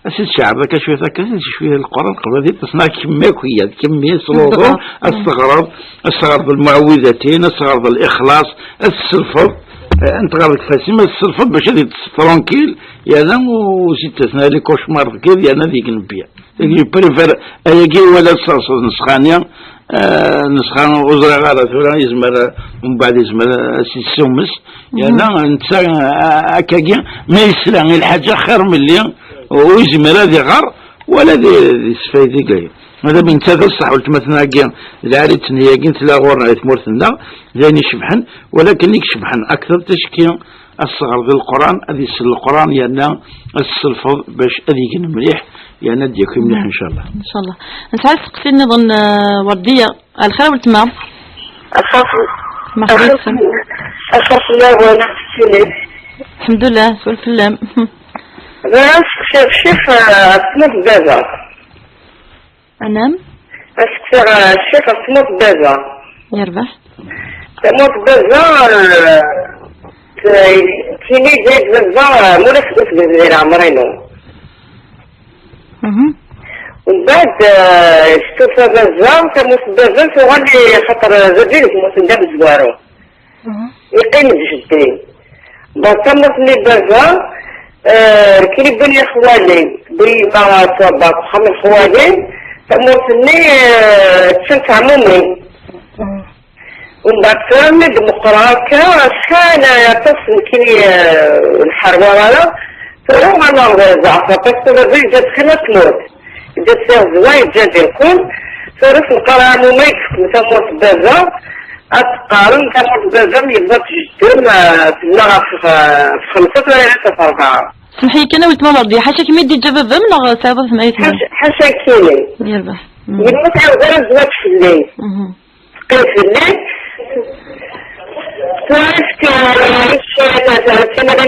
ad s-tceɛreḍ akka cwiṭ akka, ad s-cwiṭ Leqran qbel ad yeṭṭes, neɣ kemmi akk-, iyyat, kemmi s luḍu, ad s-teɣreḍ, ad s-teɣreḍ lmuɛwidatin, ad s-teɣreḍ Lixlaṣ, ad tesselfeḍ, eh, ad n-teɣreḍ deg ifassen-im, ad tesselfeḍ bac ad yeṭṭes tranquille, yerna ur s-ittasen ara les cauchemars deg yiḍ, yerna ad yeg nnbi. Je préfère ayagi wala ad tesserseḍ nnusxa-nni, eh, nnusxa ur ẓriɣ ara tura, yezmer, eh, mbeɛd yezmer, eh, ad s-yessumes. Yerna netta, eh, akkagi, ma yesla i lḥaǧa xir mlli, ur yezmir ad iɣer, wala ad, ad yesfaydi deg-i. Madam netta d ṣṣeḥ, weltma-tneɣ-agi, d lɛali-tten-agi, tella ɣur-neɣ i tmurt-nneɣ, d ayen icebḥen, walakin i icebḥen akteṛ ticki, ad tesɣerḍ Leqran, ad isel Leqran, yerna ad tesselfeḍ bac ad igen mliḥ, yerna ad d-yaki mliḥ, ncallah. Ncallah. Nesɛa asteqsi nniḍen, eh, Werdiya. Lxir weltma. Lxir. Merḥba yesem. Lxir fell-awen, amek ttilin? Lḥemdullah, swal fell-am. Bɣiɣ ad seqsiɣ ccix, eh, ɣef tmurt n baba. Anam? Ad seqsiɣ, eh, ccix ɣef tmurt n baba. Yerbeḥ. Tamurt n baba, eh, t-, tini-d baba, eh, mulac ur tbeddel di leɛmer-inu. Mhm. Mbeɛd, eh, yestufa baba, tamurt n baba tuɣal i xaṭer baba i d-yemmuten d amezwaru. Mhm. Yeqqim-d jeddi. Mbeɛd tamurt-nni n baba, eh, kra i wwin yexwali, wwin yemma ttwabeɛ deg uxxam n lexwali, tamurt-nni, eh, ččan-tt ɛmumi. Mhm. Umbeɛd tura mi d-meqqreɣ akka, acḥal aṭas nekkini, eh, ur nḥerwar ara, tura uɣaleɣ zeɛfeɣ, parce que baba yeǧǧa-d xir n tmurt, yeǧǧa-d tiɣezwa, yeǧǧa-d irkul, tura s meqqar ɛmuma i yefken tamurt n baba, ad teqqaren tamurt n baba mi yebḍa-tt jeddi-m, eh, tella ɣef, ɣef xemsa, tura yerra-tt ɣef rebɛa. Semḥ-iyi kan a weltma Werdiya, ḥaca kemm i d-yeǧǧa baba-m neɣ tesɛiḍ atmaten? Ḥaca, ḥaca nekkini. Yerbeḥ. Mhm. Yemma ur tɛawed ara zzwaǧ fell-i. Mhm. Teqqim fell-i. Tura,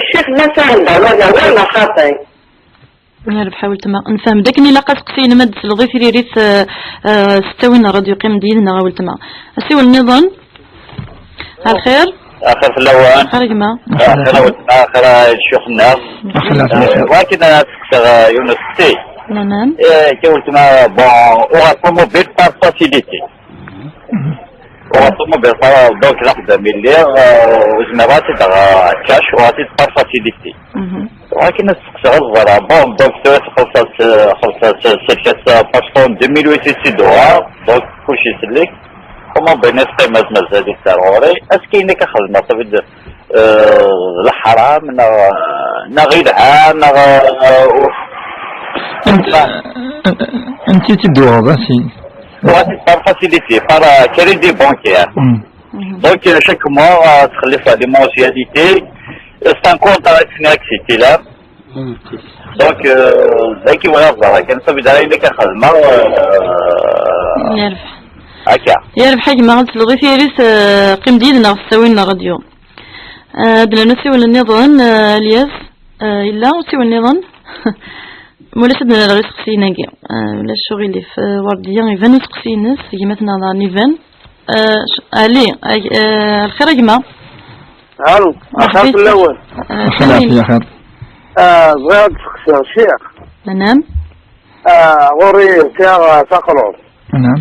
ccix ma sɛan dawla, wala xaṭi. Yerbeḥ a weltma. Nefhem d akken ilaq aseqsi-inem ad d-tesleḍ i tririt, eh, eh, s ttawil n ṛṛadyu. Qqim-d yid-neɣ a weltma. Asiwel nniḍen. Ɛelxir? Axir fell-awen. Axir a gma. Axir a weltma, axir a ccix-nneɣ. Axir a weltma. Eh, wakin ad seqsiɣ, eh, yiwen useqsi. Naɛam. Eh, akka weltma, bon, uɣeɣ ṭumubil par facilité. Uɣeɣ ṭumubil, donc d axeddam i lliɣ, eh, ur zmireɣ ad tt-id-aɣeɣ cash, uɣeɣ-tt-id par facilité. Mhm. Wakin ad seqsiɣ ad ẓreɣ, bon, donc tura txelṣ-as, txelṣ-as selkat, parce que en deux mille huit i tt-id-uɣeɣ, donc kulci isellek. Comment bien est-ce que mazal-itt ar ɣur-i? Est-ce que nekk ad xedmeɣ, ça veut dire, euh, d leḥram, neɣ, neɣ yelha, neɣ, euh, Anta anta i tt-id-tuɣeḍ a si? Par facilité, par, euh, crédit bancaire. Mm. Donc, euh, chaque mois, euh, تخلص les mensualités. C'est un contrat avec Sinexi, là. Donc, euh, ذاك ولا ضرك. أنا صبي داري لك خدمة. Yerbeḥ. Yerbeḥ a gma, ad tesleḍ i tiri-s, eh, qqim-d yid-neɣ s ttawil n ṛṛadyu. Eh, ad d-nernu asiwel nniḍen, eh, Lyaz, eh, yella usiwel nniḍen? Ma ulac ad d-nerr iseqsiyen-agi. Eh, ulac uɣilif. Eh, Werdiya iban useqsi-ines, gma-tneɣ daɣen iban. Eh, c- Ali, eh, eh, lxir a gma. Alo, axir fell-awen. Eh, Xir, Salim. Ya xir. Ah, bɣiɣ ad d-seqsiɣ ciɣ. Naɛam. Ah, ɣur-i sɛiɣ, ah, taqrurt. Naɛam.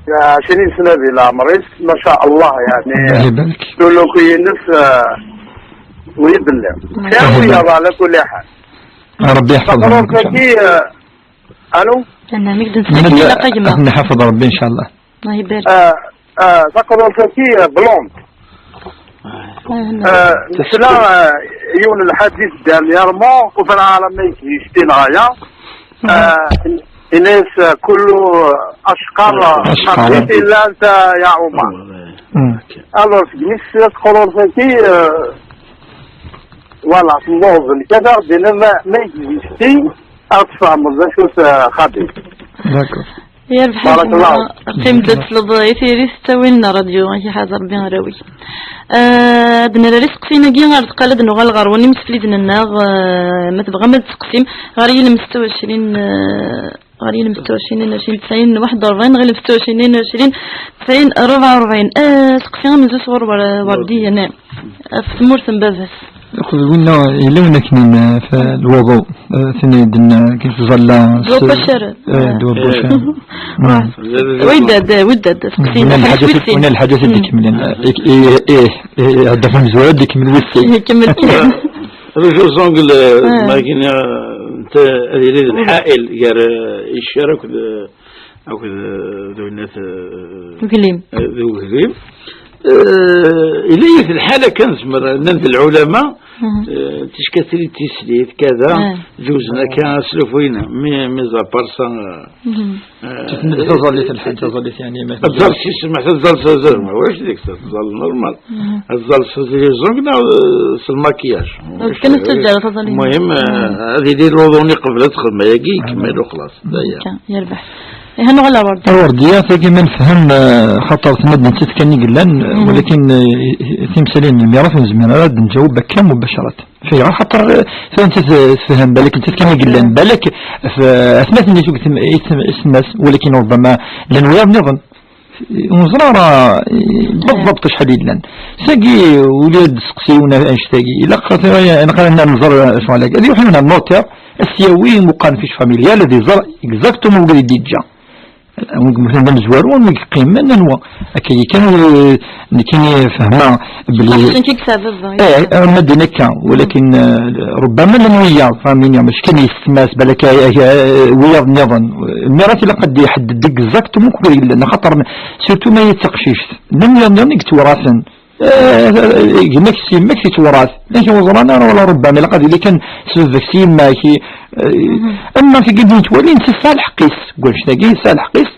Ah, ɛecrin sna di leɛmer-is, ma ca Allah, yeɛni. Allah ibarek. Suluki-ines, ah, wi belli. Sɛiɣ wiyaḍ ɛla kulli ḥal. Ṛebbi yeḥfeḍ. Taqrurt-agi, ah, alo? Naɛam, i k-d-nselek ilaq a gma. Ad nḥafeḍ Ṛebbi ncallah. Allah ibarek. Ah, ah, taqrurt-agi, ah, blonde. Ah, Ah, nesla, ah, yiwen lḥadit dernièrement, ur ẓriɣ ara ma yettgesti neɣ aya. Ah, yenna-yas, ah, kullu acqar, Acqar. Aqit illa anta ya Umar. Mm. Alors, segmi tesla taqrurt-agi, ah, voilà, telluẓ. Nekk ad aɣ-d-tiniḍ ma, ma yettgesti, ad tfehmeḍ d acu-t, ah, xaṭi. D'accord. Yerbeḥ Barakallah. Qqim-d ad tesleḍ i tiri s ttawil n ṛṛadyu, ad k-iḥaḍ Ṛebbi arraw-ik. Eh, ad nerr iseqsiyen-agi ar deqqal ad nuɣal ɣer win imsefliden-nneɣ, eh, ma tebɣam ad tseqsim, ɣer yilem setta u ɛecrin, eh, ɣer yilem setta u ɛecrin, ɛecrin tesɛin waḥed u ṛebɛin, ɣer yilem setta u ɛecrin, ɛecrin tesɛin ṛebɛa u ṛebɛin. Eh, seqsi amenzu sɣur Wer-, Werdiya, ne? Ɣef tmurt n baba-s. Akked winna yella win akken f lwuḍu, eh, tin i d-nna akken tẓalla. Ddwa n Bacaren. Eh, ddwa n Bacaren. Widdad, eh, widdad, seqsin. Wina lḥaǧat i d-ikemmlen. Eh, eh, eh, eh, eh, heddaf amezwaru ad d-ikemmel wis sin. Ikemmel kan. Rju Zong, ma kini, nta ad yili d lḥail gar, eh, iccer akked, eh, akked, eh, d winat, eh, Uglim. eh, d uglim. Eh, ila yit lḥala kan zmer, nnan d lɛulama, eh, ticka trid tislit, kada, Ah. juzen akka aslufu-ina, mi, mi ẓapar sa, eh, Tfenn taẓallit, lḥal taẓallit, yani, ma Tẓal s yisem, tẓal s azal, ma ulac dik, tẓal normal. Tẓal s azal zong neɣ, eh, s lmakiyaj. Donc, kan tettaǧǧar taẓallit. Muhim, eh, ad yili luḍuni qbel ad txedm ayagi, ikemmel uxlaṣ. D aya. Akka, yerbeḥ. Iha nuɣal ar Werdiya. Ar Werdiya, tagi ma nefhem, eh, xaṭer tnad nettat kan i yellan, eh, walakin, eh, timsalin n lmirat ur nezmir ara ad nǧaweb akka mubacarat. Fayɣer xaṭer, eh, tura nettat, eh, tefhem, balak nettat kan i yellan, balak f-, atmaten i tuget im-, i tem-, i semmas, walakin rubbama llan wiyaḍ nniḍen. Ur neẓri ara, eh, beḍbeḍ acḥal i llan. Tagi, ula d seqsi win anect-agi, ilaq tura, ilaq ara nẓer ccɣel-agi. Ad iruḥ yiwen ar notaire, ad s-yawi imuqan fiche familiale, ad iẓer exactement wigad i d-yeǧǧa. Win yemmuten d amezwaru, win yeqqimen, anwa. Akka kan, eh, nekkini fehmeɣ belli. Aqsen-k i yesɛa baba. Eh, eh, ma din akka, walakin, eh, rubbama llan wiyaḍ, fahmin, mačči kan yessetma-s, balak, eh, eh, wiyaḍ nniḍen. Lmirat ilaq ad d-iḥedded exactement kul yellan, axaṭer surtout ma d taqcict. Llan wiyaḍ nniḍen i yettwurasen. Eh, gma-k s yemma-k tettwuras. Llan kra ur ẓran ara, wala rubbama ilaq ad yili kan s baba-k s yemma-k. Eh, ama tagi d-nettwali, netta yesɛa lḥeqq-is. Deg wannect-agi, yesɛa lḥeqq-is.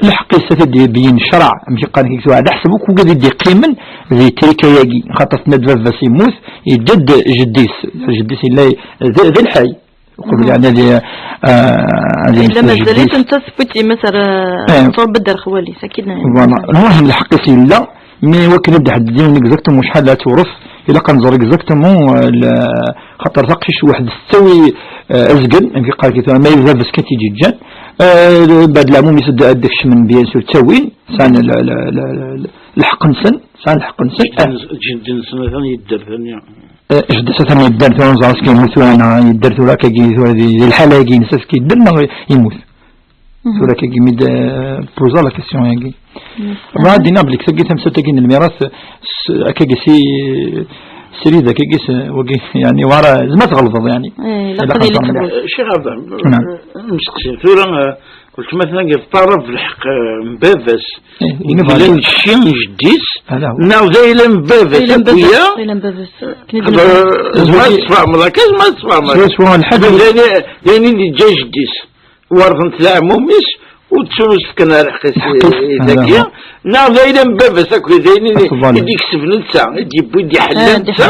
Lḥeqq-is ad t-id-ibeyyen ccreɛ, amek i qqaren kik tura, ɛla ḥsab akk wigad i d-iqqimen di trika-agi, xaṭer tenna-d baba-s yemmut, yedda-d jeddi-s, jeddi-s yella d, d lḥay, uqbel yeɛni ad, ah, ad yemmet jeddi-s. Yella mazal-it netta tewwi-t yemma-s ar, eh, tṛebba-d ar xwali-s, akka i d-nnan. Voilà. Lmuhim, lḥeqq-is yella, mi wakken ad d-ḥedded yiwen exactement acḥal ad tewret, Ilaq ad nẓer exactement, euh, le-, xaṭer taqcict waḥd tettawi, euh, azgen, amek yeqqar-ak tura, ma yella d baba-s kan i tt-id-yeǧǧan, euh, bad leɛmum-is ad, ad d-kecmen, bien sûr, ttawin, sɛan le-, le-, le-, le-, lḥeqq-nsen, sɛan lḥeqq-nsen. Ǧǧen-, ǧǧen-, ǧǧen-nsen atan yedder tani. Euh, jeddi-s atan yedder tura, nẓer ass kan yemmut tura, neɣ yedder tura akkagi tura di, di lḥala-agi-ines, ass kan yedder neɣ yemmut? Tura akkagi mi d-, euh, poser la question-agi. Bɣiɣ ad d-iniɣ belli tagi tamsalt-agi n lmiras, s-, akkagi si, srid akkagi s-, wagi, yani, wara, zma tɣelḍeḍ, yani. Eh, ilaq ad yili qbul. Ccix Adam, naam, nesteqsi. Tura, eh, weltma-tneɣ teṭṭalab lḥeqq, eh, n baba-s. Eh, yella cci n jeddi-s, neɣ d ayla n baba-s, ayla n baba-s, akk-ya? Ayla n baba-s. Akken i d-nniɣ. Zma ad tfehmeḍ akka, zma ad tfehmeḍ akka. Swaswa lḥaǧa. D ayen, d ayen i d-yeǧǧa jeddi-s. Werḍent leɛmum-is, ur ttun ur s-fkan ara lḥeqq-is i dagi, neɣ d ayla n baba-s akk, d ayen i d-yekseb netta, i d-yewwi, i d-iḥella netta,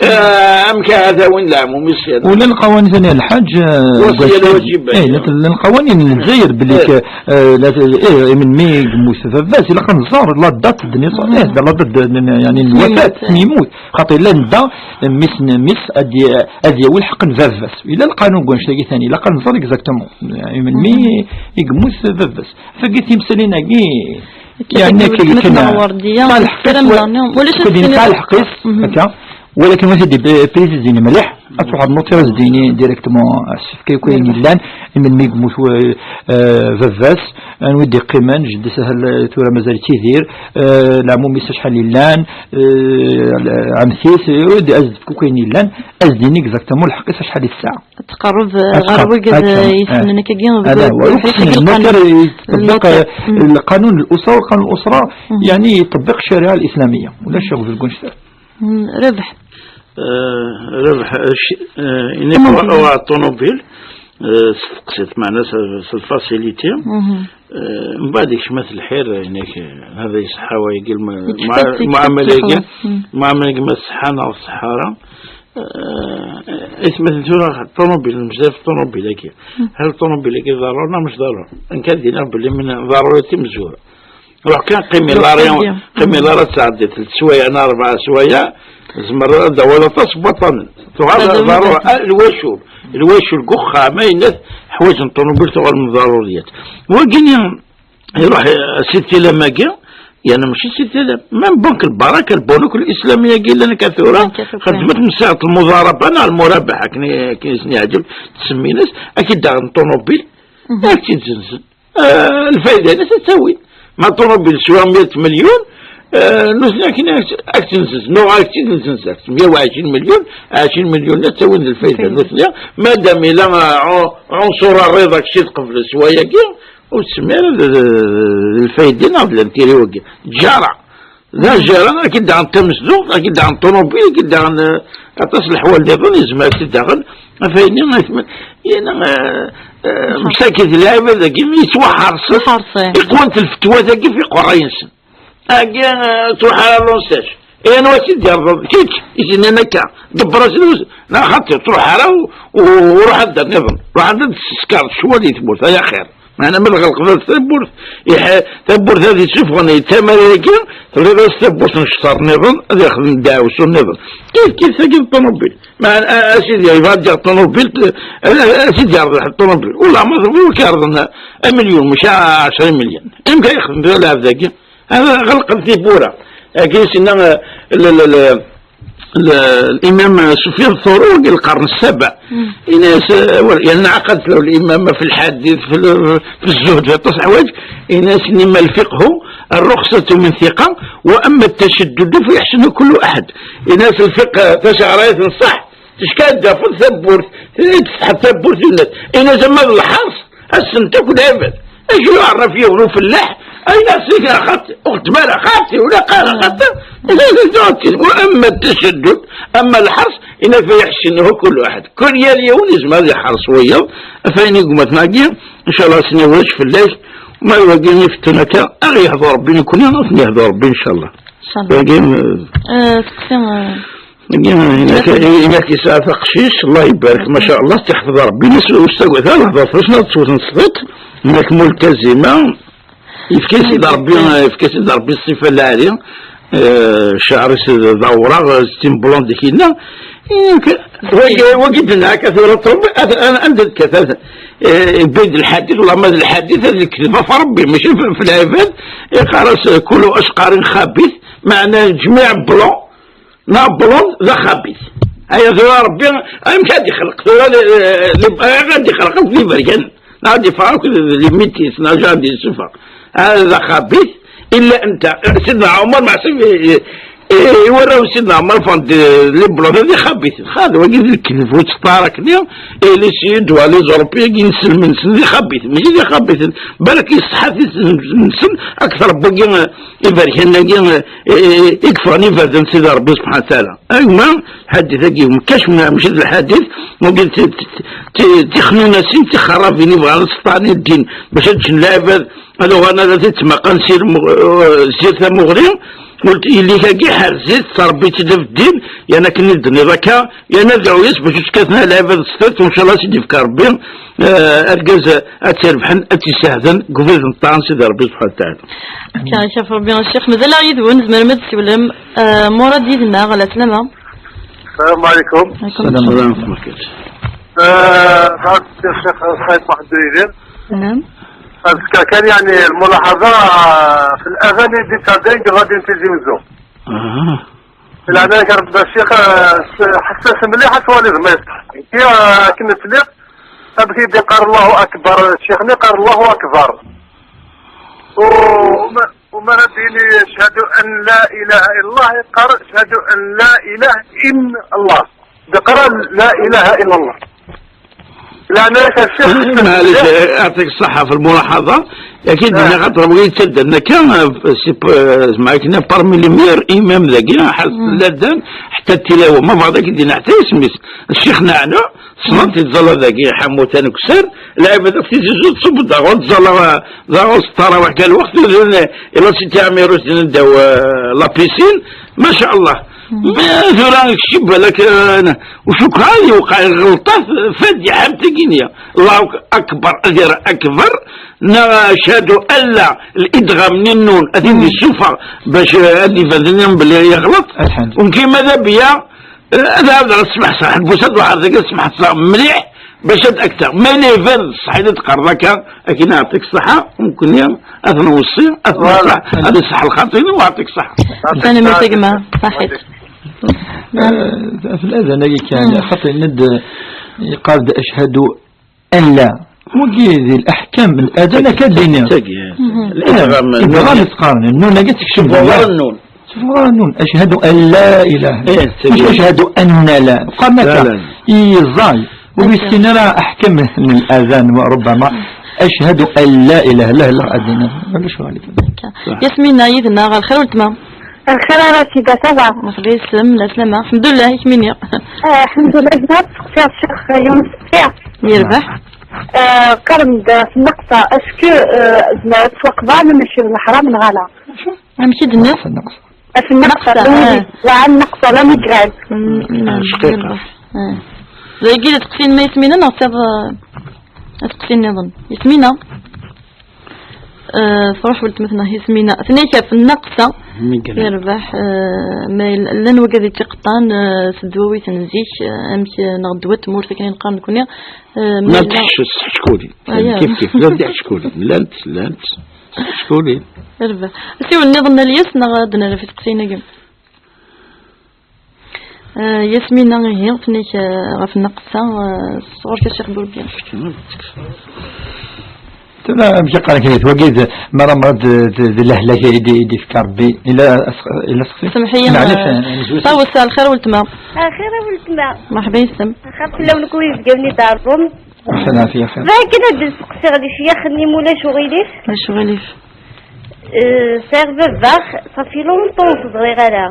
eh, amek ara t-awin leɛmum-is yerna. Ula lqawani tani a lḥaǧ, eh, lwajibat, eh, la, lqawani n Lezzayer belli k-, eh, la, eh, imen mi yemmut baba-s, ilaq ad nẓer la date de naissance, eh, la date de, de, yani, n lwafat, n yemmut. Xaṭi llan da, mmi-s n mmi-s ad y-, ad yawi lḥeqq n baba-s. Yella lqanun deg wannect-agi tani, ilaq ad nẓer exactement. Melmi i yemmut baba-s. Tagi timsalin-agi, yani, akka kan, tesɛa lḥeqq-is, akka. Walakin ma t-id-préciser mliḥ, ad truḥ ad noter, ad s-d-yini directement asefk akk ayen yellan, i melmi i yemmut, euh, baba-s, anwa i d-yeqqimen, jeddi-s ahat tura mazal yettidir, euh, leɛmum-is acḥal yellan, euh, ɛemti-s, euh, ad s-d-tefk akk ayen yellan, ad s-d-yini exactement lḥeqq-is acḥal i tesɛa. Ad tqerreb, eh, ɣer wigad, eh, yessnen akkagi deg, deg lḥiǧ-agi, lqanun. Lqanun n l'usra, lqanun n l'usra, yani, yeṭebbiq ccariɛa l'islamiyya. Ulac aɣbel deg wanect-a. Mm, Rabeḥ. Eh, Rabeḥ, eh, ci-, eh, ini-k uɣeɣ ṭunubil, eh, s teqsiṭ, meɛna s, s lfasiliti. Eh, mbeɛd ikcem-at lḥir, ini-k, eh, hada iṣeḥḥa wayagi, lmuɛamala-agi, lmuɛamala-agi ma tṣeḥḥa neɣ tṣeḥḥa ara. Eh, aytmaten tura ṭunubil, mejda ɣef ṭunubil-agi. Hal ṭunubil-agi ḍerru neɣ mec ḍerru? Nekk ad d-iniɣ belli min ḍerru timezwura. Ruḥ kan qqim i lari, qqim i lari ad tɛeddiḍ telt swayeɛ neɣ rebɛa swayeɛ, tzemreḍ ad d-tawiḍ aṭas n waṭṭanen. Tuɣal ḍerru, ah, lwacul, lwacul deg uxxam, ayen ḥwaǧen ṭunubil tuɣal n ḍeruriyat. Wagini iruḥ, eh, si tilam-agi, yani mačči si tilam. Même banque lbaraka, lbunuk lislamiyya-agi llan akka tura, xedmet msiɛet lmuḍaraba neɣ lmurabaḥ, akken i, akken i sen-yeɛǧeb ttsemmin-as, ad k-id-aɣen ṭunubil, ad k-tt-id-zenzen. Eh, lfayda-ines ad tt-awin. Ma ṭunubil teswa mya milyun, eh, nutni akken ad k-tt-id-zenzen, neɣ ad k-tt-id-zenzen, mya u ɛecrin milyun, ɛecrin milyun ad tt-awin d lfayda nutni, madam ila, eh, ɛu-, ɛunsur rriḍa kečči tqebleḍ s wayagi, ur tsemmi ara d, d, d lfayda neɣ d lantiri wagi. Ǧara. D ajara, ad k-id-aɣen tamezduɣt, ad k-id-aɣen ṭunubil, ad k-id-aɣen, eh, aṭas n leḥwal nniḍen, yezmer ad k-id-aɣen. Afayni, yani, eh, eh, msakit lɛibad-agi, yettwaḥerṣen, yettwaḥerṣen. Iqwant lfetwa-tagi f iqerray-nsen. Agi, eh, truḥ ara l'ONCH. I anwa i tt-id-yerḍen? Kečč, i s-yennan akka. Ḍebber-as lewz, neɣ xaṭi, truḥ ara u, u, u ruḥ anda nniḍen. Ruḥ anda d-teskar ccwal i tmurt, ay axir. Meɛna ma tɣelqeḍ tawwurt, iḥ-, tawwurt ad isuffɣen i tamara-agi, telliḍ-as tawwurt n ccer nniḍen, ad yexdem ddeɛwessu nniḍen. Kif, kif tagi d ṭunubil. Meɛna, a, a sidi, yebɣa ad d-yaɣ ṭunubil, a, a, a sidi, yerḍel ṭunubil. Ula ma tebɣiḍ ad k-yerḍen amelyun, maca ɛecra imelyun. Amek ay yexdem tura lɛebd-agi? Hada ɣelqen tiwwura. Agi sinna, eh, l-, l-, l-, l-, الإمام سفيان الثوري في القرن السابع. Ini-as, eh, wal-, يعني عقدت له الإمامة في الحديث، في ال-، في الزهد، في aṭas n ḥwayeǧ. Ini-as إنما الفقه الرخصة من ثقة، وأما التشدد فيحسنه كل أحد. Ini-as الفقه, taceɛrayt n ṣṣeḥ, Ticki ad d-tafeḍ tawwurt, tefteḥ tawwurt yunat. Ini-as ama d lḥerṣ, ass-n akk lɛibad. Acu yuɛerraf yiwen ufellaḥ, ayen as-iga xaṭi, ur xeddem ara xaṭi, ula qqar xaṭi. Wa amma ttacaddud, ama lḥerṣ, ini-as fa yuḥsinuhu kullu aḥad. Kul yal yiwen yezmer ad iḥerṣ wiyaḍ, ɣef wayen i yegma tnagi, ncallah ad s-nini ulac fell-ak, ma d wagi ifettun akka, ad ɣ-yehdu Rebbi nekni, ad ten-yehdu Rebbi ncallah. Ncallah. Wagi, eh, eh, seqsi, eh, Inak, inak yesɛa taqcict, Allah ibarek, ma sha Allah, teḥfeḍ Rebbi, ur s-, ur s-tagad ara, hder fell-as, ad tewten ṣṣbit, inak multazima, yefka-as-id Rebbi, yefka-as-id Rebbi ṣṣifa lɛali, Eh, cceɛr-is d awraɣ, c'est une blonde kina. Eh, k-, wagi, wagi d-nɛak, a tura Ṭrumbi, at-, an-, anda d-kkat, at-, eh, yewwi-d lḥadit, wala ma d lḥadit, ad lekdeb ɣef Ṛebbi, mačči f-, f lɛibad, iqqar-as, eh, kulu acqarin xabit, meɛna ǧmiɛ blond, neɣ blond, d axabit. Aya tura Ṛebbi, amek ad ixleq tura, eh, eh, ad ixleq akk d iberkanen. Neɣ ad yeffeɣ akk d les métis, neɣ ad d-yessufeɣ. Hada xabit, illa anta. Sidna Ɛumar, meɛsub, i, i, i warraw n Sidna Ɛumar ffɣen-d, eh, les blonds, d ixabiten. Xad, wagi d lekdeb, ur tteffaṛ akkenni, eh, les Suédois, les Européens, inselmen-nsen d ixabiten, mačči d ixabiten. Balak yessetḥa-ten akter n wagi, eh, iberkanen-agi, eh, eh, i yeffɣen iberdan n Sidi Ṛebbi subḥanahu wa taɛala. A gma, lḥadit-agi, mkacef, mačči d lḥadit, wagi d ti-, ti-, ti-, tixnunasin, tixerrabin, yebɣan ad sṭanin ddin, bac ad ččen lɛibad, ad uɣalen ad t-ttmaqan sir mu-, eh, sir tamuɣli, ul-, yelli-k-agi ḥerz-it, ttṛebbi-tt-id ɣef ddin, yan akken i d-tenniḍ akka, yan ad dɛu-yas bac ur tt-kkaten ara lɛibad s tiṭ, u ncallah ad s-id-yefk Ṛebbi, eh, argaz ad tt-irebḥen, ad tt-yessehden deg ubrid n ṭṭaɛa n Sidi Ṛebbi subḥanahu wa taɛala. Akka, akka ɣef Ṛebbi, a Ccix. Mazal-aɣ yid-wen, tzemrem ad d-tessiwlem. Eh, Murad yid-neɣ, ɛla sslam. Ɛla sslam. Ɛlaykum. Ɛlaykum sslam. Sslam. Eh, bɣiɣ a Ccix Saɛid Muḥend Uyidir. Naam. Azekka kan, yeɛni, lmulaḥaḍa, eh, fi l-aɣani d-ittɛeddayen deg ṛṛadyu n Tizi Wezzu. Ah. Lɛana-k a Ṛebbi a Ccix, eh, s-, ḥessas mliḥ ad twaliḍ ma yeṣṣeḥ. Kya, eh, akken sliɣ, amek i d-iqqar Allahu Akbar, ccix-nni iqqar Allahu Akbar. U, u ma, u ma ara d-yini ashhadu an la ilaha illallah, yeqqar ashhadu an la ilaha illa Allah. D-iqqar la ilaha illallah. Lɛana-k a ccix. Eh, maɛlic, eh, yeɛṭik ṣṣeḥḥa ɣef lmulaḥaḍa. Akin d-nniɣ xaṭer wagi yettaddan akka, eh, c'est p-, eh, zeɛma akken parmi les meilleurs imams dagi, ḥal laddan, ḥetta d tilawa, ma bɣiḍ akin d-ini ḥetta isem-is. Ccix Naɛna, tessneḍ-t, yettẓalla dagi, Ḥamu Tanukser, lɛibad akk Tizi Wezzu, tṣubb-d daɣen, tẓalla, eh, daɣen s ttarawiḥ kan lweqt, ila Sidi Ɛmiruc din ddaw, eh, la piscine, ma sha Allah. Ma tura kečč balak, eh, u cukkeɣ ad yewqeɛ lɣelṭat, fadiḥa am tagini. Allahu akbar, ad yerr akbar, neɣ ashhadu an la, lidɣam n nnun, ad t-id-yessufeɣ bac, eh, ad d-iban belli yeɣleḍ. Alḥemd. U nekki ma d abiya, eh, ad ɛawdeɣ ad smeḥseɣ, ḥelbus ad waḥer dagi ad smeḥseɣ mliḥ, bac ad akteɣ. Ma yella iban ṣṣeḥ i d-teqqareḍ akka, akin aɛṭik ṣṣeḥḥa, u nekkni ad t-nweṣṣi, ad t-nṣeḥ, ad iṣeḥ lxaṭi-inu, u aɛṭik ṣṣeḥḥa. Tanemmirt a gma, ṣaḥit. Eh, fi ladan-agi kan, xaṭi ned yeqqar-d ashhadu an la. Wagi di leḥkam n ladan akka d-ini. Tagi, eh, idɣam n nnun. Idɣam i teqqaren, nnun-agi tekcem di nnun. Tebɣa nnun. Ashhadu an la ilaha. Eh, mačči ashhadu anna la. Qqaren akka. La, la. Yeẓẓay. Ur yessin ara aḥkam n ladan, ṛubbama. Ashhadu an la ilaha illa Allah, ad d-iniɣ. Ulac ɣalik. Yasmina yid-neɣ, lxir weltma. Lxir a Racida, ça va? Merḥba yis-m, lɛeslama. Ḥemdullah, i kemmini? Eh, ḥemdullah, bɣiɣ ad steqsiɣ Ccix Yunes Ffiɣ. Yerbeḥ. Eh, qqaren-d ɣef nneqṣa, est-ce que, eh, zemreɣ ad ttwaqḍeɛ ma mačči d leḥram neɣ ala? Amek i d-tenniḍ? Ɣef nneqṣa, nneqṣa, la, ah, nneqṣa, la migraine. Mm, mm, yerbeḥ. Ah. Dagi d asteqsi n Yasmina neɣ d asteqsi nniḍen? Yasmina? Eh, truḥ weltma-tneɣ Yasmina. Tenna-k ɣef nneqṣa. Migraine. Yerbeḥ, eh, ma yella, llan wigad yettiqeṭṭan, eh, s ddwawi-ten zik, eh, amek, eh, neɣ ddwa n tmurt akken i neqqar nekkni, eh, ma yella. Llant ḥec-, ḥeckuli. Ah, ya. Kif kif, llant ḥeckuli. Llant, llant ḥeckuli. Yerbeḥ. Asiwel nniḍen a Lyas neɣ ad nerr ɣef isteqsiyen-agi? Eh, Yasmina, ihi, tenna-k, eh, ɣef nneqṣa, eh, sɣur-k a Ccix Burbiya. Tura, amek i qqaren kra wagi d, mara, mara d, d, d lehlak i d, i d-ifka Ṛebbi. Ila as-, ila seqsi? Semḥ-iyi, maɛlic, eh, eh, nezwi. Ṭawes, lxir weltma. Lxir a weltma. Merḥba yis-m. Axir fell-awen kul izgaren i d-ɛerḍen. Ɛic lɛafiya, xir. Bɣiɣ kan ad d-steqsiɣ lecyax-nni, ma ulac uɣilif. Ulac uɣilif. Eh, sɛiɣ baba, ça fait longtemps ur t-ẓriɣ ara.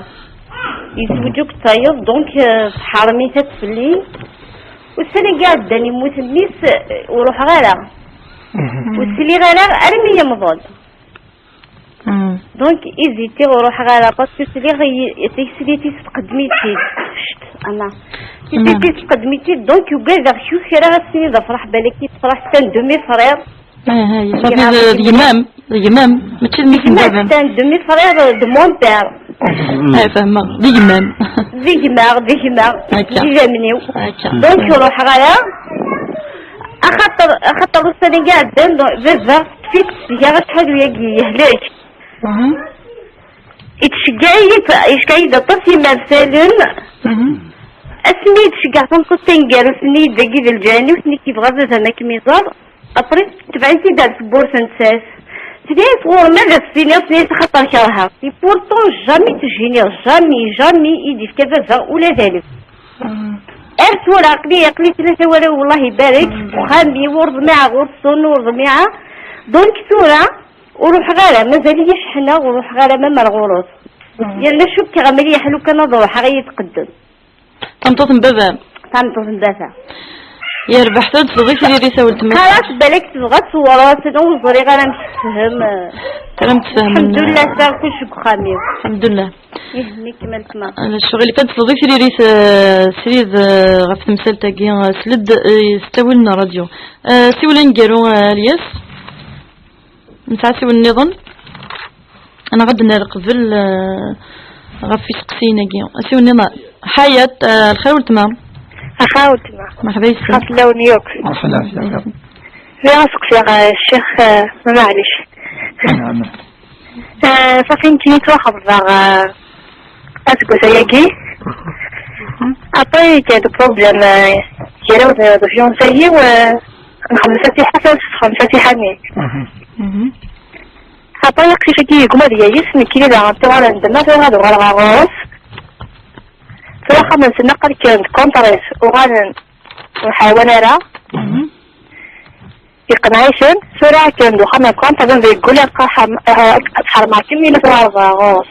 Yezweǧ akked tayeḍ, donc, eh, tḥeṛṛem-it akk fell-i. Ussan-agi iɛeddan, yemmut mmi-s, eh, ur ruḥeɣ ara. Mhm. Ur sliɣ ara armi yemḍel. Mhm. Donc, hésitiɣ ur ruḥeɣ ara, parce que sliɣ i, i tislit-is tqeddem-itt-id. Cct, ana. Tislit-is tqeddem-itt-id, donc ugadeɣ kra ad s-tiniḍ afraḥ, balak tefreḥ, c'est un demi-frère. Ah, ah, ça fait de, de gma-m, de gma-m, mačči d mmi-s n baba-m. C'est un demi-frère de mon père. Mm. Ay, fehmeɣ. D gma-m. D gma, d gma. Akka. D idammen-iw. Akka. Donc, ur ruḥeɣ ara. Axaṭer, axaṭer ussan-agi iɛeddan, baba, teṭṭef-it seg-a acḥal uyagi yehlek. Mhm. Yettceggiɛ-iyi-d, yeceggeɛ-iyi-d aṭas imersalen. Mhm. Asmi i d-ceggeɛ tameṭṭut taneggarut-nni, dagi d lǧiran-iw, s nekk yebɣa baba ma kem-iẓer. Après, tebɛen-t-id ar tewwurt-nsat. Tenna-yas ɣur-m ad as-tiniḍ, tenna-yas axaṭer kerheɣ. Et pourtant, jamais tejjiniɣ, jamais, jamais i d-ifka baba ula d alef. Ah. Ar tura, aql-i, aql-i tlata warraw, wellah ibarek, mm, uxxam-iw ur ḍmiɛeɣ, ur ttun, ur ḍmiɛeɣ. Donc tura, ur ruḥeɣ ara, mazal-iyi cehhneɣ, ur ruḥeɣ ara ma mer ɣur-s. Mm. Yerna cukkeɣ mliḥ lukan ad ruḥeɣ i yi-tqeddem. Tameṭṭut n baba-m? Tameṭṭut n baba. Yerbeḥ, tura ad d-tebɣi tiririt a weltma. Xalaṣ, balak tebɣa ad tewweṛ-asen, ur ẓriɣ ara amek tefhem. Tura ad tfehmen. Lḥemdullah, sɛiɣ kullec deg uxxam-iw. Lḥemdullah. Ih, nekk ma weltma. Ala ccɣel, ad d-tebɣi tiririt, eh, srid, eh, ɣef temsalt-agi, eh, sled, eh, s ttawil n ṛṛadyu. Eh, siwel aneggaru, eh, Alyas. Nesɛa asiwel nniḍen? Neɣ ad d-nerr qbel, eh, ɣef iseqsiyen-agi. Asiwel nniḍen. Ḥayat, eh, lxir weltma. Axa weltma. Merḥba yes-m. Xas lawen yakk. Merḥba yes-m. Bɣiɣ ad seqsiɣ, eh, ccix, eh, ma maɛlic. Naɛam. Eh, safi nekkini ttwaxeḍbeɣ, eh, aseggas ayagi. Après, il y a des problèmes, euh, j'ai le de fiancé, euh, نخمم فاتحة، فاتحة، فاتحة ني. Mhm. Après, يقصي شكي يقوم هذا يس، نكيلي ذا، أنت ولا عندنا، فهذا ولا غاوس. فلا خمس سنة قال كان كونتريس، وغانا نحاول أنا. Mhm. Yeqqen-asen, tura akken d uxxam akk, anta d yeggulen qqar ḥar-, eh, ḥermeɣ-kem ila tura rẓeɣ ɣur-s.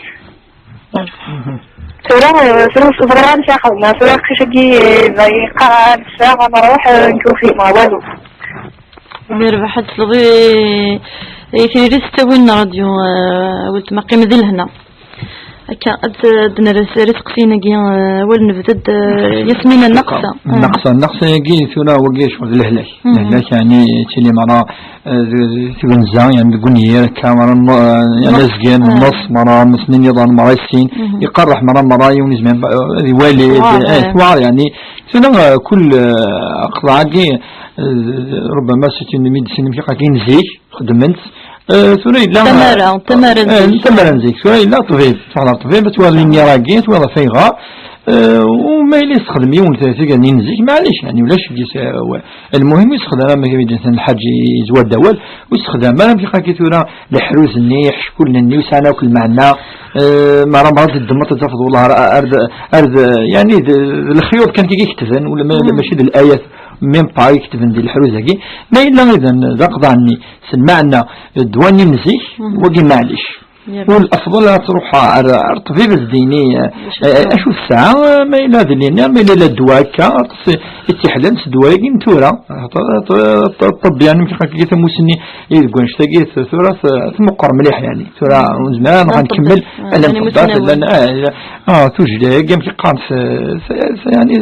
Tura, eh, tura ur ẓriɣ amek ara xedmeɣ, tura aqcic-agi, eh, yeqqar ad neffeɣ, ad nruḥ, eh, nekk ur fhimeɣ walu. Yerbeḥ ad tesleḍ i, i tiririt s ttawil n ṛṛadyu, eh, weltma qqim di lehna. Akka, ad, ad nerr s-, ar iseqsiyen-agi, eh, awal nebda-d, eh, Yasmina, nneqsa. Nneqsa, nneqsa-agi tura wagi ccɣel d lehlak. Mhm. Lehlak, yeɛni, tili mara, eh, d, d twenza, yeɛni, deg unyir, akka, mara n-, eh, yeɛni, azgen, ah, nneṣ, mara, msnin iḍan, mara, sin, mhm, iqerreḥ, mara, mara, yiwen izmer, eh, ad iwali, tuɛer, eh, eh, tuɛer, yeɛni, tura, eh, kul, eh, aqḍeɛ-agi, eh, ربما c'est une médecine, amek i qqaren, zik, xedmen-tt. Eh, tura yella, tamara, tamara n eh, zik. Tamara n zik. Tura yella ṭbib, tfeɣ ɣer ṭbib, ad twaliḍ imir-agi, ad twaliḍ ɣef ayɣer. Eh, u ma yella yessexdem yiwen tigad-nni n zik, maɛlic, yeɛni ulac deg-s, eh, wa-, المهم yessexdam am akken i d-nnan lḥaǧ yezwar-d awal, ur yessexdam ara am zik-agi tura leḥruz-nni, iḥeckulen-nni, ur sɛan akk lmeɛna, eh, mara, mara d-ddmeḍ ad tafeḍ, wallah, ar, ar, ar, yeɛni d, d lexyuḍ kan i ketben, wala ma, mhm, mačči d layat, même pas i ketben di leḥruz-agi, ma yella idan d aqḍeɛ-nni. S lmeɛna, ddwa-nni n zik, mhm, wagi maɛlic. Yab. Wal afḍel ad truḥ ar, ar ṭṭbib ad d-yini, eh, acu tesɛa, ma yella d lini, ma yella la ddwa akka, aṭas i tt-iḥlan s ddwa-agi n tura. Ṭ-, ṭ-, ṭ-, ṭṭebbi, yani, mkaq akka tamusni, i deg wanect-agi, t-, tura t-, tmeqqer mliḥ, yani. Tura, ur nezmir ara nɣa nkemmel, ah, ala n ṭṭebbat, llan, ah, ah, tujjla-agi, amek i qqaren, s, s, s, yani,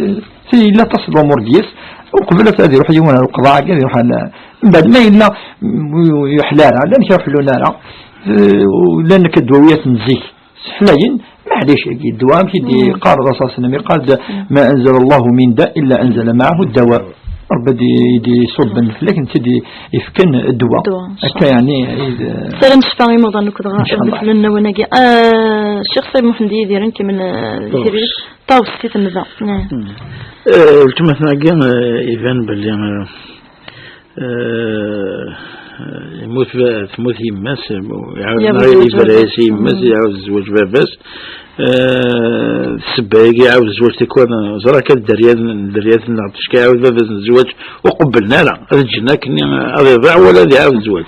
Si yella aṭas n lumuṛ deg-s, uqbel ad, ad iruḥ yiwen ar uqḍaɛ-agi, ad iruḥ ar, mbeɛd ma yella, mm, ur yeḥla ara, llan kra ur ḥellun ara, eh, llan akka ddwawiyat n zik, seḥlayen, maɛlic, agi ddwa, amek i d-yeqqar Rasul sallam, yeqqar-d, "ما أنزل الله من داء إلا أنزل معه الدواء." Rebbi d-, d-iṣubben fell-ak, netta d-ifken ddwa. Ddwa, akka, yeɛni, i d-, ssaram ccfa i imuḍan akked dɣa, inchallah, d fell-awen wagi. Ah, Ccix Saɛid Muḥend Yidir, nkemmel, ah, tiririt. Ṭawes si temda. Eh, weltma-tneɣ-agi, eh, iban belli, eh, eh, yemmut ba-, temmut yemma-s, eh, iɛawed, yebra-yas i yemma-s, iɛawed zzwaǧ baba-s. Eh, d ssebba-agi iɛawed zzwaǧ tikwal, ẓriɣ kan dderya n, dderya n neɣ ticki iɛawed baba-s n zzwaǧ, ur qebblen ara. Ad ǧǧen akken ad iḍiɛ wala ad iɛawed zzwaǧ.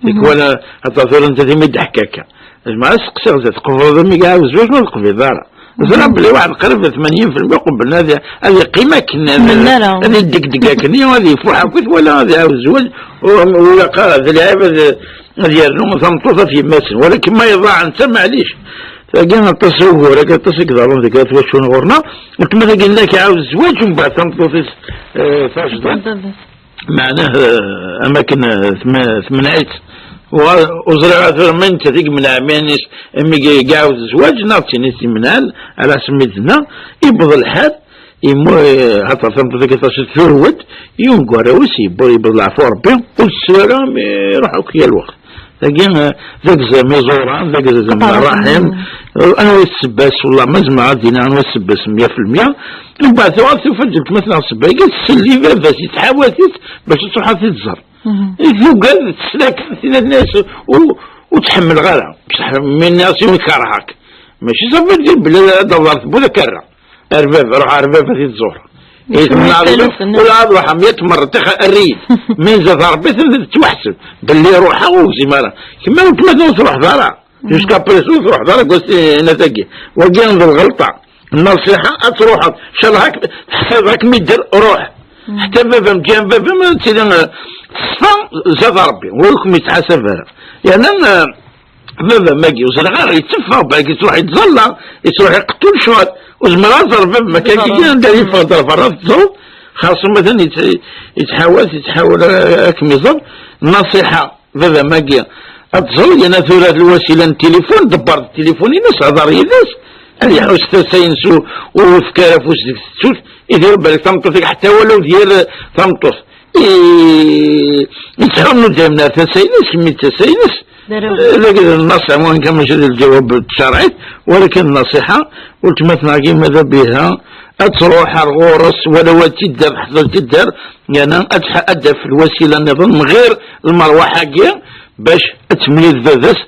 Tikwal, aṭas tura netta timi d-ḥka akka. Zmeɣ ad seqsiɣ, tqebleḍ mi iɛawed zzwaǧ, ma ur teqbileḍ ara? Ẓriɣ belli waḥed qrib tmanyin filmi uqbel ad, ad yeqqim akken, ad, ad yeddegdeg akken, ad ifuḥ akkit, wala ad iɛawed zzwaǧ, u, u ilaq d lɛib ad, ad yernu tameṭṭut ɣef yemma-tsen, walakin ma yeḍaɛ netta, maɛlic. Tagi aṭas ugur, aṭas i iḍerrun deg twacun ɣur-neɣ, weltma tagi nella iɛawed zzwaǧ, u mbeɛd tameṭṭut-is, eh, tajdiṭ. Meɛnah, eh, am akken, eh, tm-, temneɛ-itt. Ur ẓriɣ ara tura ma netta deg menɛamin-is, imi iɛawed zzwaǧ, neɣ d tin i t-imenɛen, ala asmi d-tenna, yewweḍ lḥal, imu-, haṭer tameṭṭut-agi aṭas i turwed, yiwen n warraw-is yewweḍ, yewweḍ leɛfu Rebbi, ur tessu ara, mi iruḥ akk yal wext. Dagi, eh, d agzam iẓuran, d agzam Qeṭɛen. Rraḥim. Anwa i tsebbas? Wallah, ma zemreɣ ad d-iniɣ anwa i tsebbas mya fi lmya. Mbeɛd tuɣal tufa-d weltma-tneɣ ssebba-agi, tsell i baba-s, yettḥawat-it bac ad truḥ ad t-id-tẓer. I tugad teslak tinna-nni-as, u-, ur tt-ḥemmleɣ ara. Bṣeḥ mi nniɣ-as i win kerheɣ-k. Mačči ça veut dire belli ad d-aḍar tewwid ad k-rreɣ. Ar baba, ruḥ ar baba ad t-id-tẓur. Yettmenni yettales-nni. Ula ad ruḥeɣ mya tmerret, ax-, err-iyi-d. Mi nzat Rebbi, tella tettwaḥseb belli ruḥeɣ ur gzim ara. Kemm weltma-tneɣ ur truḥeḍ ara. Jusqu'à présent ur truḥeḍ ara deg wass-inna-tagi. Wagi d lɣelṭa. Nnaṣiḥa ad truḥeḍ. Ncallah ad k-, tḥsiḍ ad kem-idder, ruḥ. Ḥtta baba-m, ǧǧan baba-m, ad tili, eh, teṣfa zdat Rebbi. Ur kem-yettḥasab ara. Yerna, eh, baba-m-agi, ur ẓriɣ ara, yetteffeɣ, balki yettruḥ yettẓalla, yettruḥ iqeṭṭu lecɣal. Ur zmireɣ ad ẓreɣ baba-m, akka anda yeffeɣ-d ɣer berra teẓẓeḍ, xas ma atan yett-, yettḥawal, yettḥawal a-, ad kem-iẓer. Nnaṣiḥa, baba-m-agi, ad tẓer, yerna tura lwasila n tilifun, ḍebber tilifun-ines, hḍer yid-s, ad iḥus tasa-ines u-, ur yefka ara afus deg tettut, idir balek tameṭṭut-agi, ḥetta walaw d yir tameṭṭut. I-, yettḥunnu daymen ar tasa-ines, kemmi d tasa-ines. D arraw. Eh, dagi d nnaṣiḥa, وإن كان ماشي d lǧawab n tcerɛit, walakin nnaṣiḥa, weltma-tneɣ-agi, mada biha, ad truḥ ar ɣur-s, walaw ad tt-idder, teḥḍer tt-idder, yerna ad tḥ-, ad d-taf lwasila nniḍen, mɣir lmerwaḥ-agi, bac ad temlil d baba-s,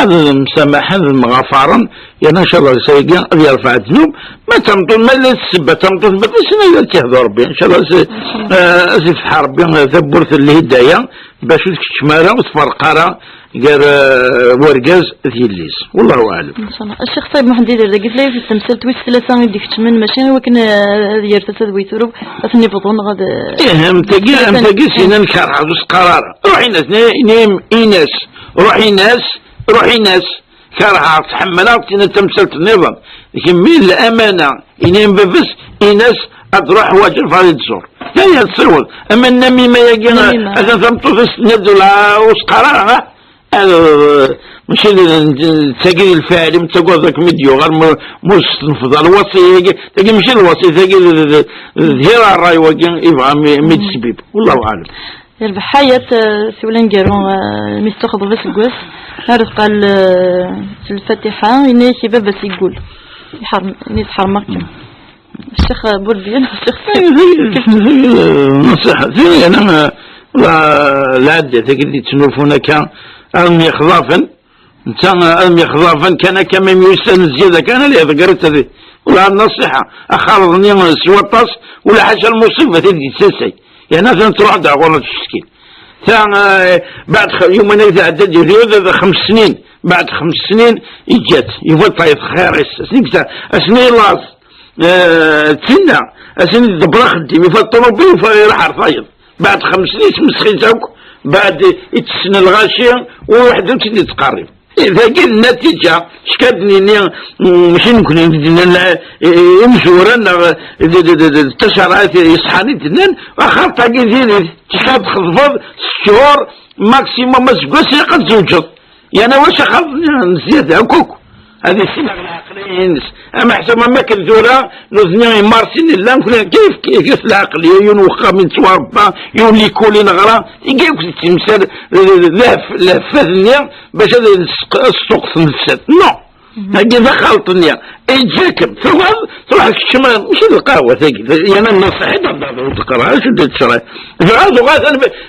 ad msamaḥen, ad mɣafaren, yerna ncallah s-agi ad yerfeɛ ddnub. Ma d tameṭṭut, ma yella d ssebba d tameṭṭut n baba-s, ad tt-ihdu Rebbi, ncallah s-, eh, ad s-ifteḥ Rebbi tawwurt n lhidaya, bac ur tkeččem ara, ur tferreq ara gar, eh, wergaz d yelli-s. Wallahu aɛlam. Ncallah. Ccix Ṣayeb Muḥend Idir, dagi tella yiwet n temsalt wis tlata i d-ikeččmen, mačči i wakken, eh, ad yerr tasa d way turub, ad ten-ibḍu neɣ ad, eh, Ih, am tagi, am tagi, sin ad nkerheɣ, ur s-qqar ara. Ruḥ in-as, ni-, ni-, in-as, ruḥ in-as, ruḥ in-as, kerheɣ, ḥemmleɣ, tin d tamsalt nniḍen. Kemmi, lamana, ini-am baba-s, in-as ad ruḥ ḥwaǧeɣ ad iẓur. Aya tsiweḍ. Ama Namima-agi, Namima. Atan tameṭṭut-is tenna-d, ur s-qqar ara, ha? Ah, mačči d, d, d tagi d lfeɛl, mi tettagadeḍ ad kem-id-yuɣal, mu, mu s-tenfeḍ lwasi-agi, tagi mačči d lwasi, tagi d, d, d, d hira ṛṛay-wagi, ibɣa mi, mi d-sbib. Wallahu aɛlam. Yerbeḥ Ḥayat, eh, siwel aneggaru, eh, mi tettaxeḍ aseggas, ara tqal, eh, s Lfatiḥa, yenna-yak i baba-s yeggul. Iḥrem-, mi tḥermeḍ kan. Ccix Burdiya, ccix Nṣiḥa, tira, yani, la, lɛadda tagi d-yettnulfun akka, ad myexḍafen, netta ad myexḍafen kan akka, ma myussan zzyada kan, ala iḍegger-itt ad, wala nṣiḥa, axareḍ-nni s waṭas, wala ḥaca lmuṣibat i d-yettasay. Yani, atan truḥ-d ɣur-neɣ tcekkin. Ta, eh, بعد خ-، يومين هكذا عدى ديال اليهود، هذا خمس سنين. بعد خمس سنين يجات، يفوت طايف خير، اسنيك تا-، اسني لاز. آه، تسنى، اسني دبر خدي، يفوت الطوموبيل، يفوت يروح عرفايض. بعد خمس سنين يتمسخي زوك، بعد يتسنى الغاشي، ووحده تدي تقرب. إذا قلنا النتيجة، شكادني ني، ماشي نكون عندنا لا، إيه، إيه، مزورا، لا، د-، د-، د-، د-، التشرعات يصحاني دنان، آخر تاقي ديالي، شكاد خضفض، ست شهور، ماكسيموم، ما سكواسي قد زوجت. يعني واش خاف مزياد هكوك؟ هذه السنة العقليين. أما حسب ما كان ذورا، نوزني مارسين إلا نكون كيف، كيف، كيف العقلية، يون وخا من توابا، يون ليكولي نغرا، يجيك تمثال، لهف-، لهفات النيا، باش هذا السق-، السوق في النفسات. نو. هاكي ذا خلط النيا. يجيك، ثم تروح تشمل، مش القهوة ثقيل. يعني النصيحة، تقرا، شو تشري؟ فهذا غاث،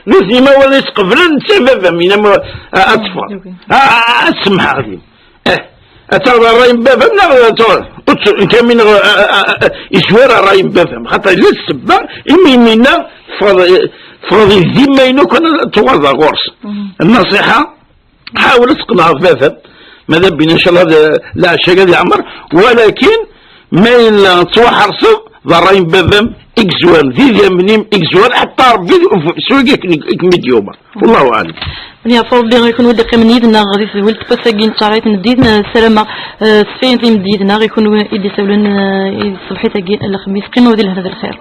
نوزني ما ولا يسقفلن، سبب من أطفال. آه، آه، آه، اسمح هذه. Eh, ad taɣeḍ ṛṛay n baba-m neɣ ad taɣeḍ? Ur tt-, nekk am win, a, a, a, a, yezwar ṛṛay n baba-m, xaṭer yella d ssebba imi imi-nneɣ teffɣeḍ, teffɣeḍ i ddimma-inu kan ad tuɣaleḍ ɣer ɣur-s. Nnaṣiḥa, ḥawel ad tqenɛeḍ baba-m, ma d abin, ncallah, d leɛca ad yeɛmer, walakin ma yella tettwaḥerṣeḍ, d ṛṛay n baba-m i yezwaren, d idammen-im i yezwaren, ḥetta Ṛebbi s wagi i kem-, i kem-id-yumeṛ. Wallahu aɛlam. Ad yeɛfu Ṛebbi i kunwi i d-iqqimen yid-neɣ di tedwilt n wass-agi n tcerɛit n ddin, ssarameɣ, eh, sfayen timeddit-nneɣ i kunwi i d-isawlen, eh, i tṣebḥit-agi n lexmis. Qqimew di lehna d lxir.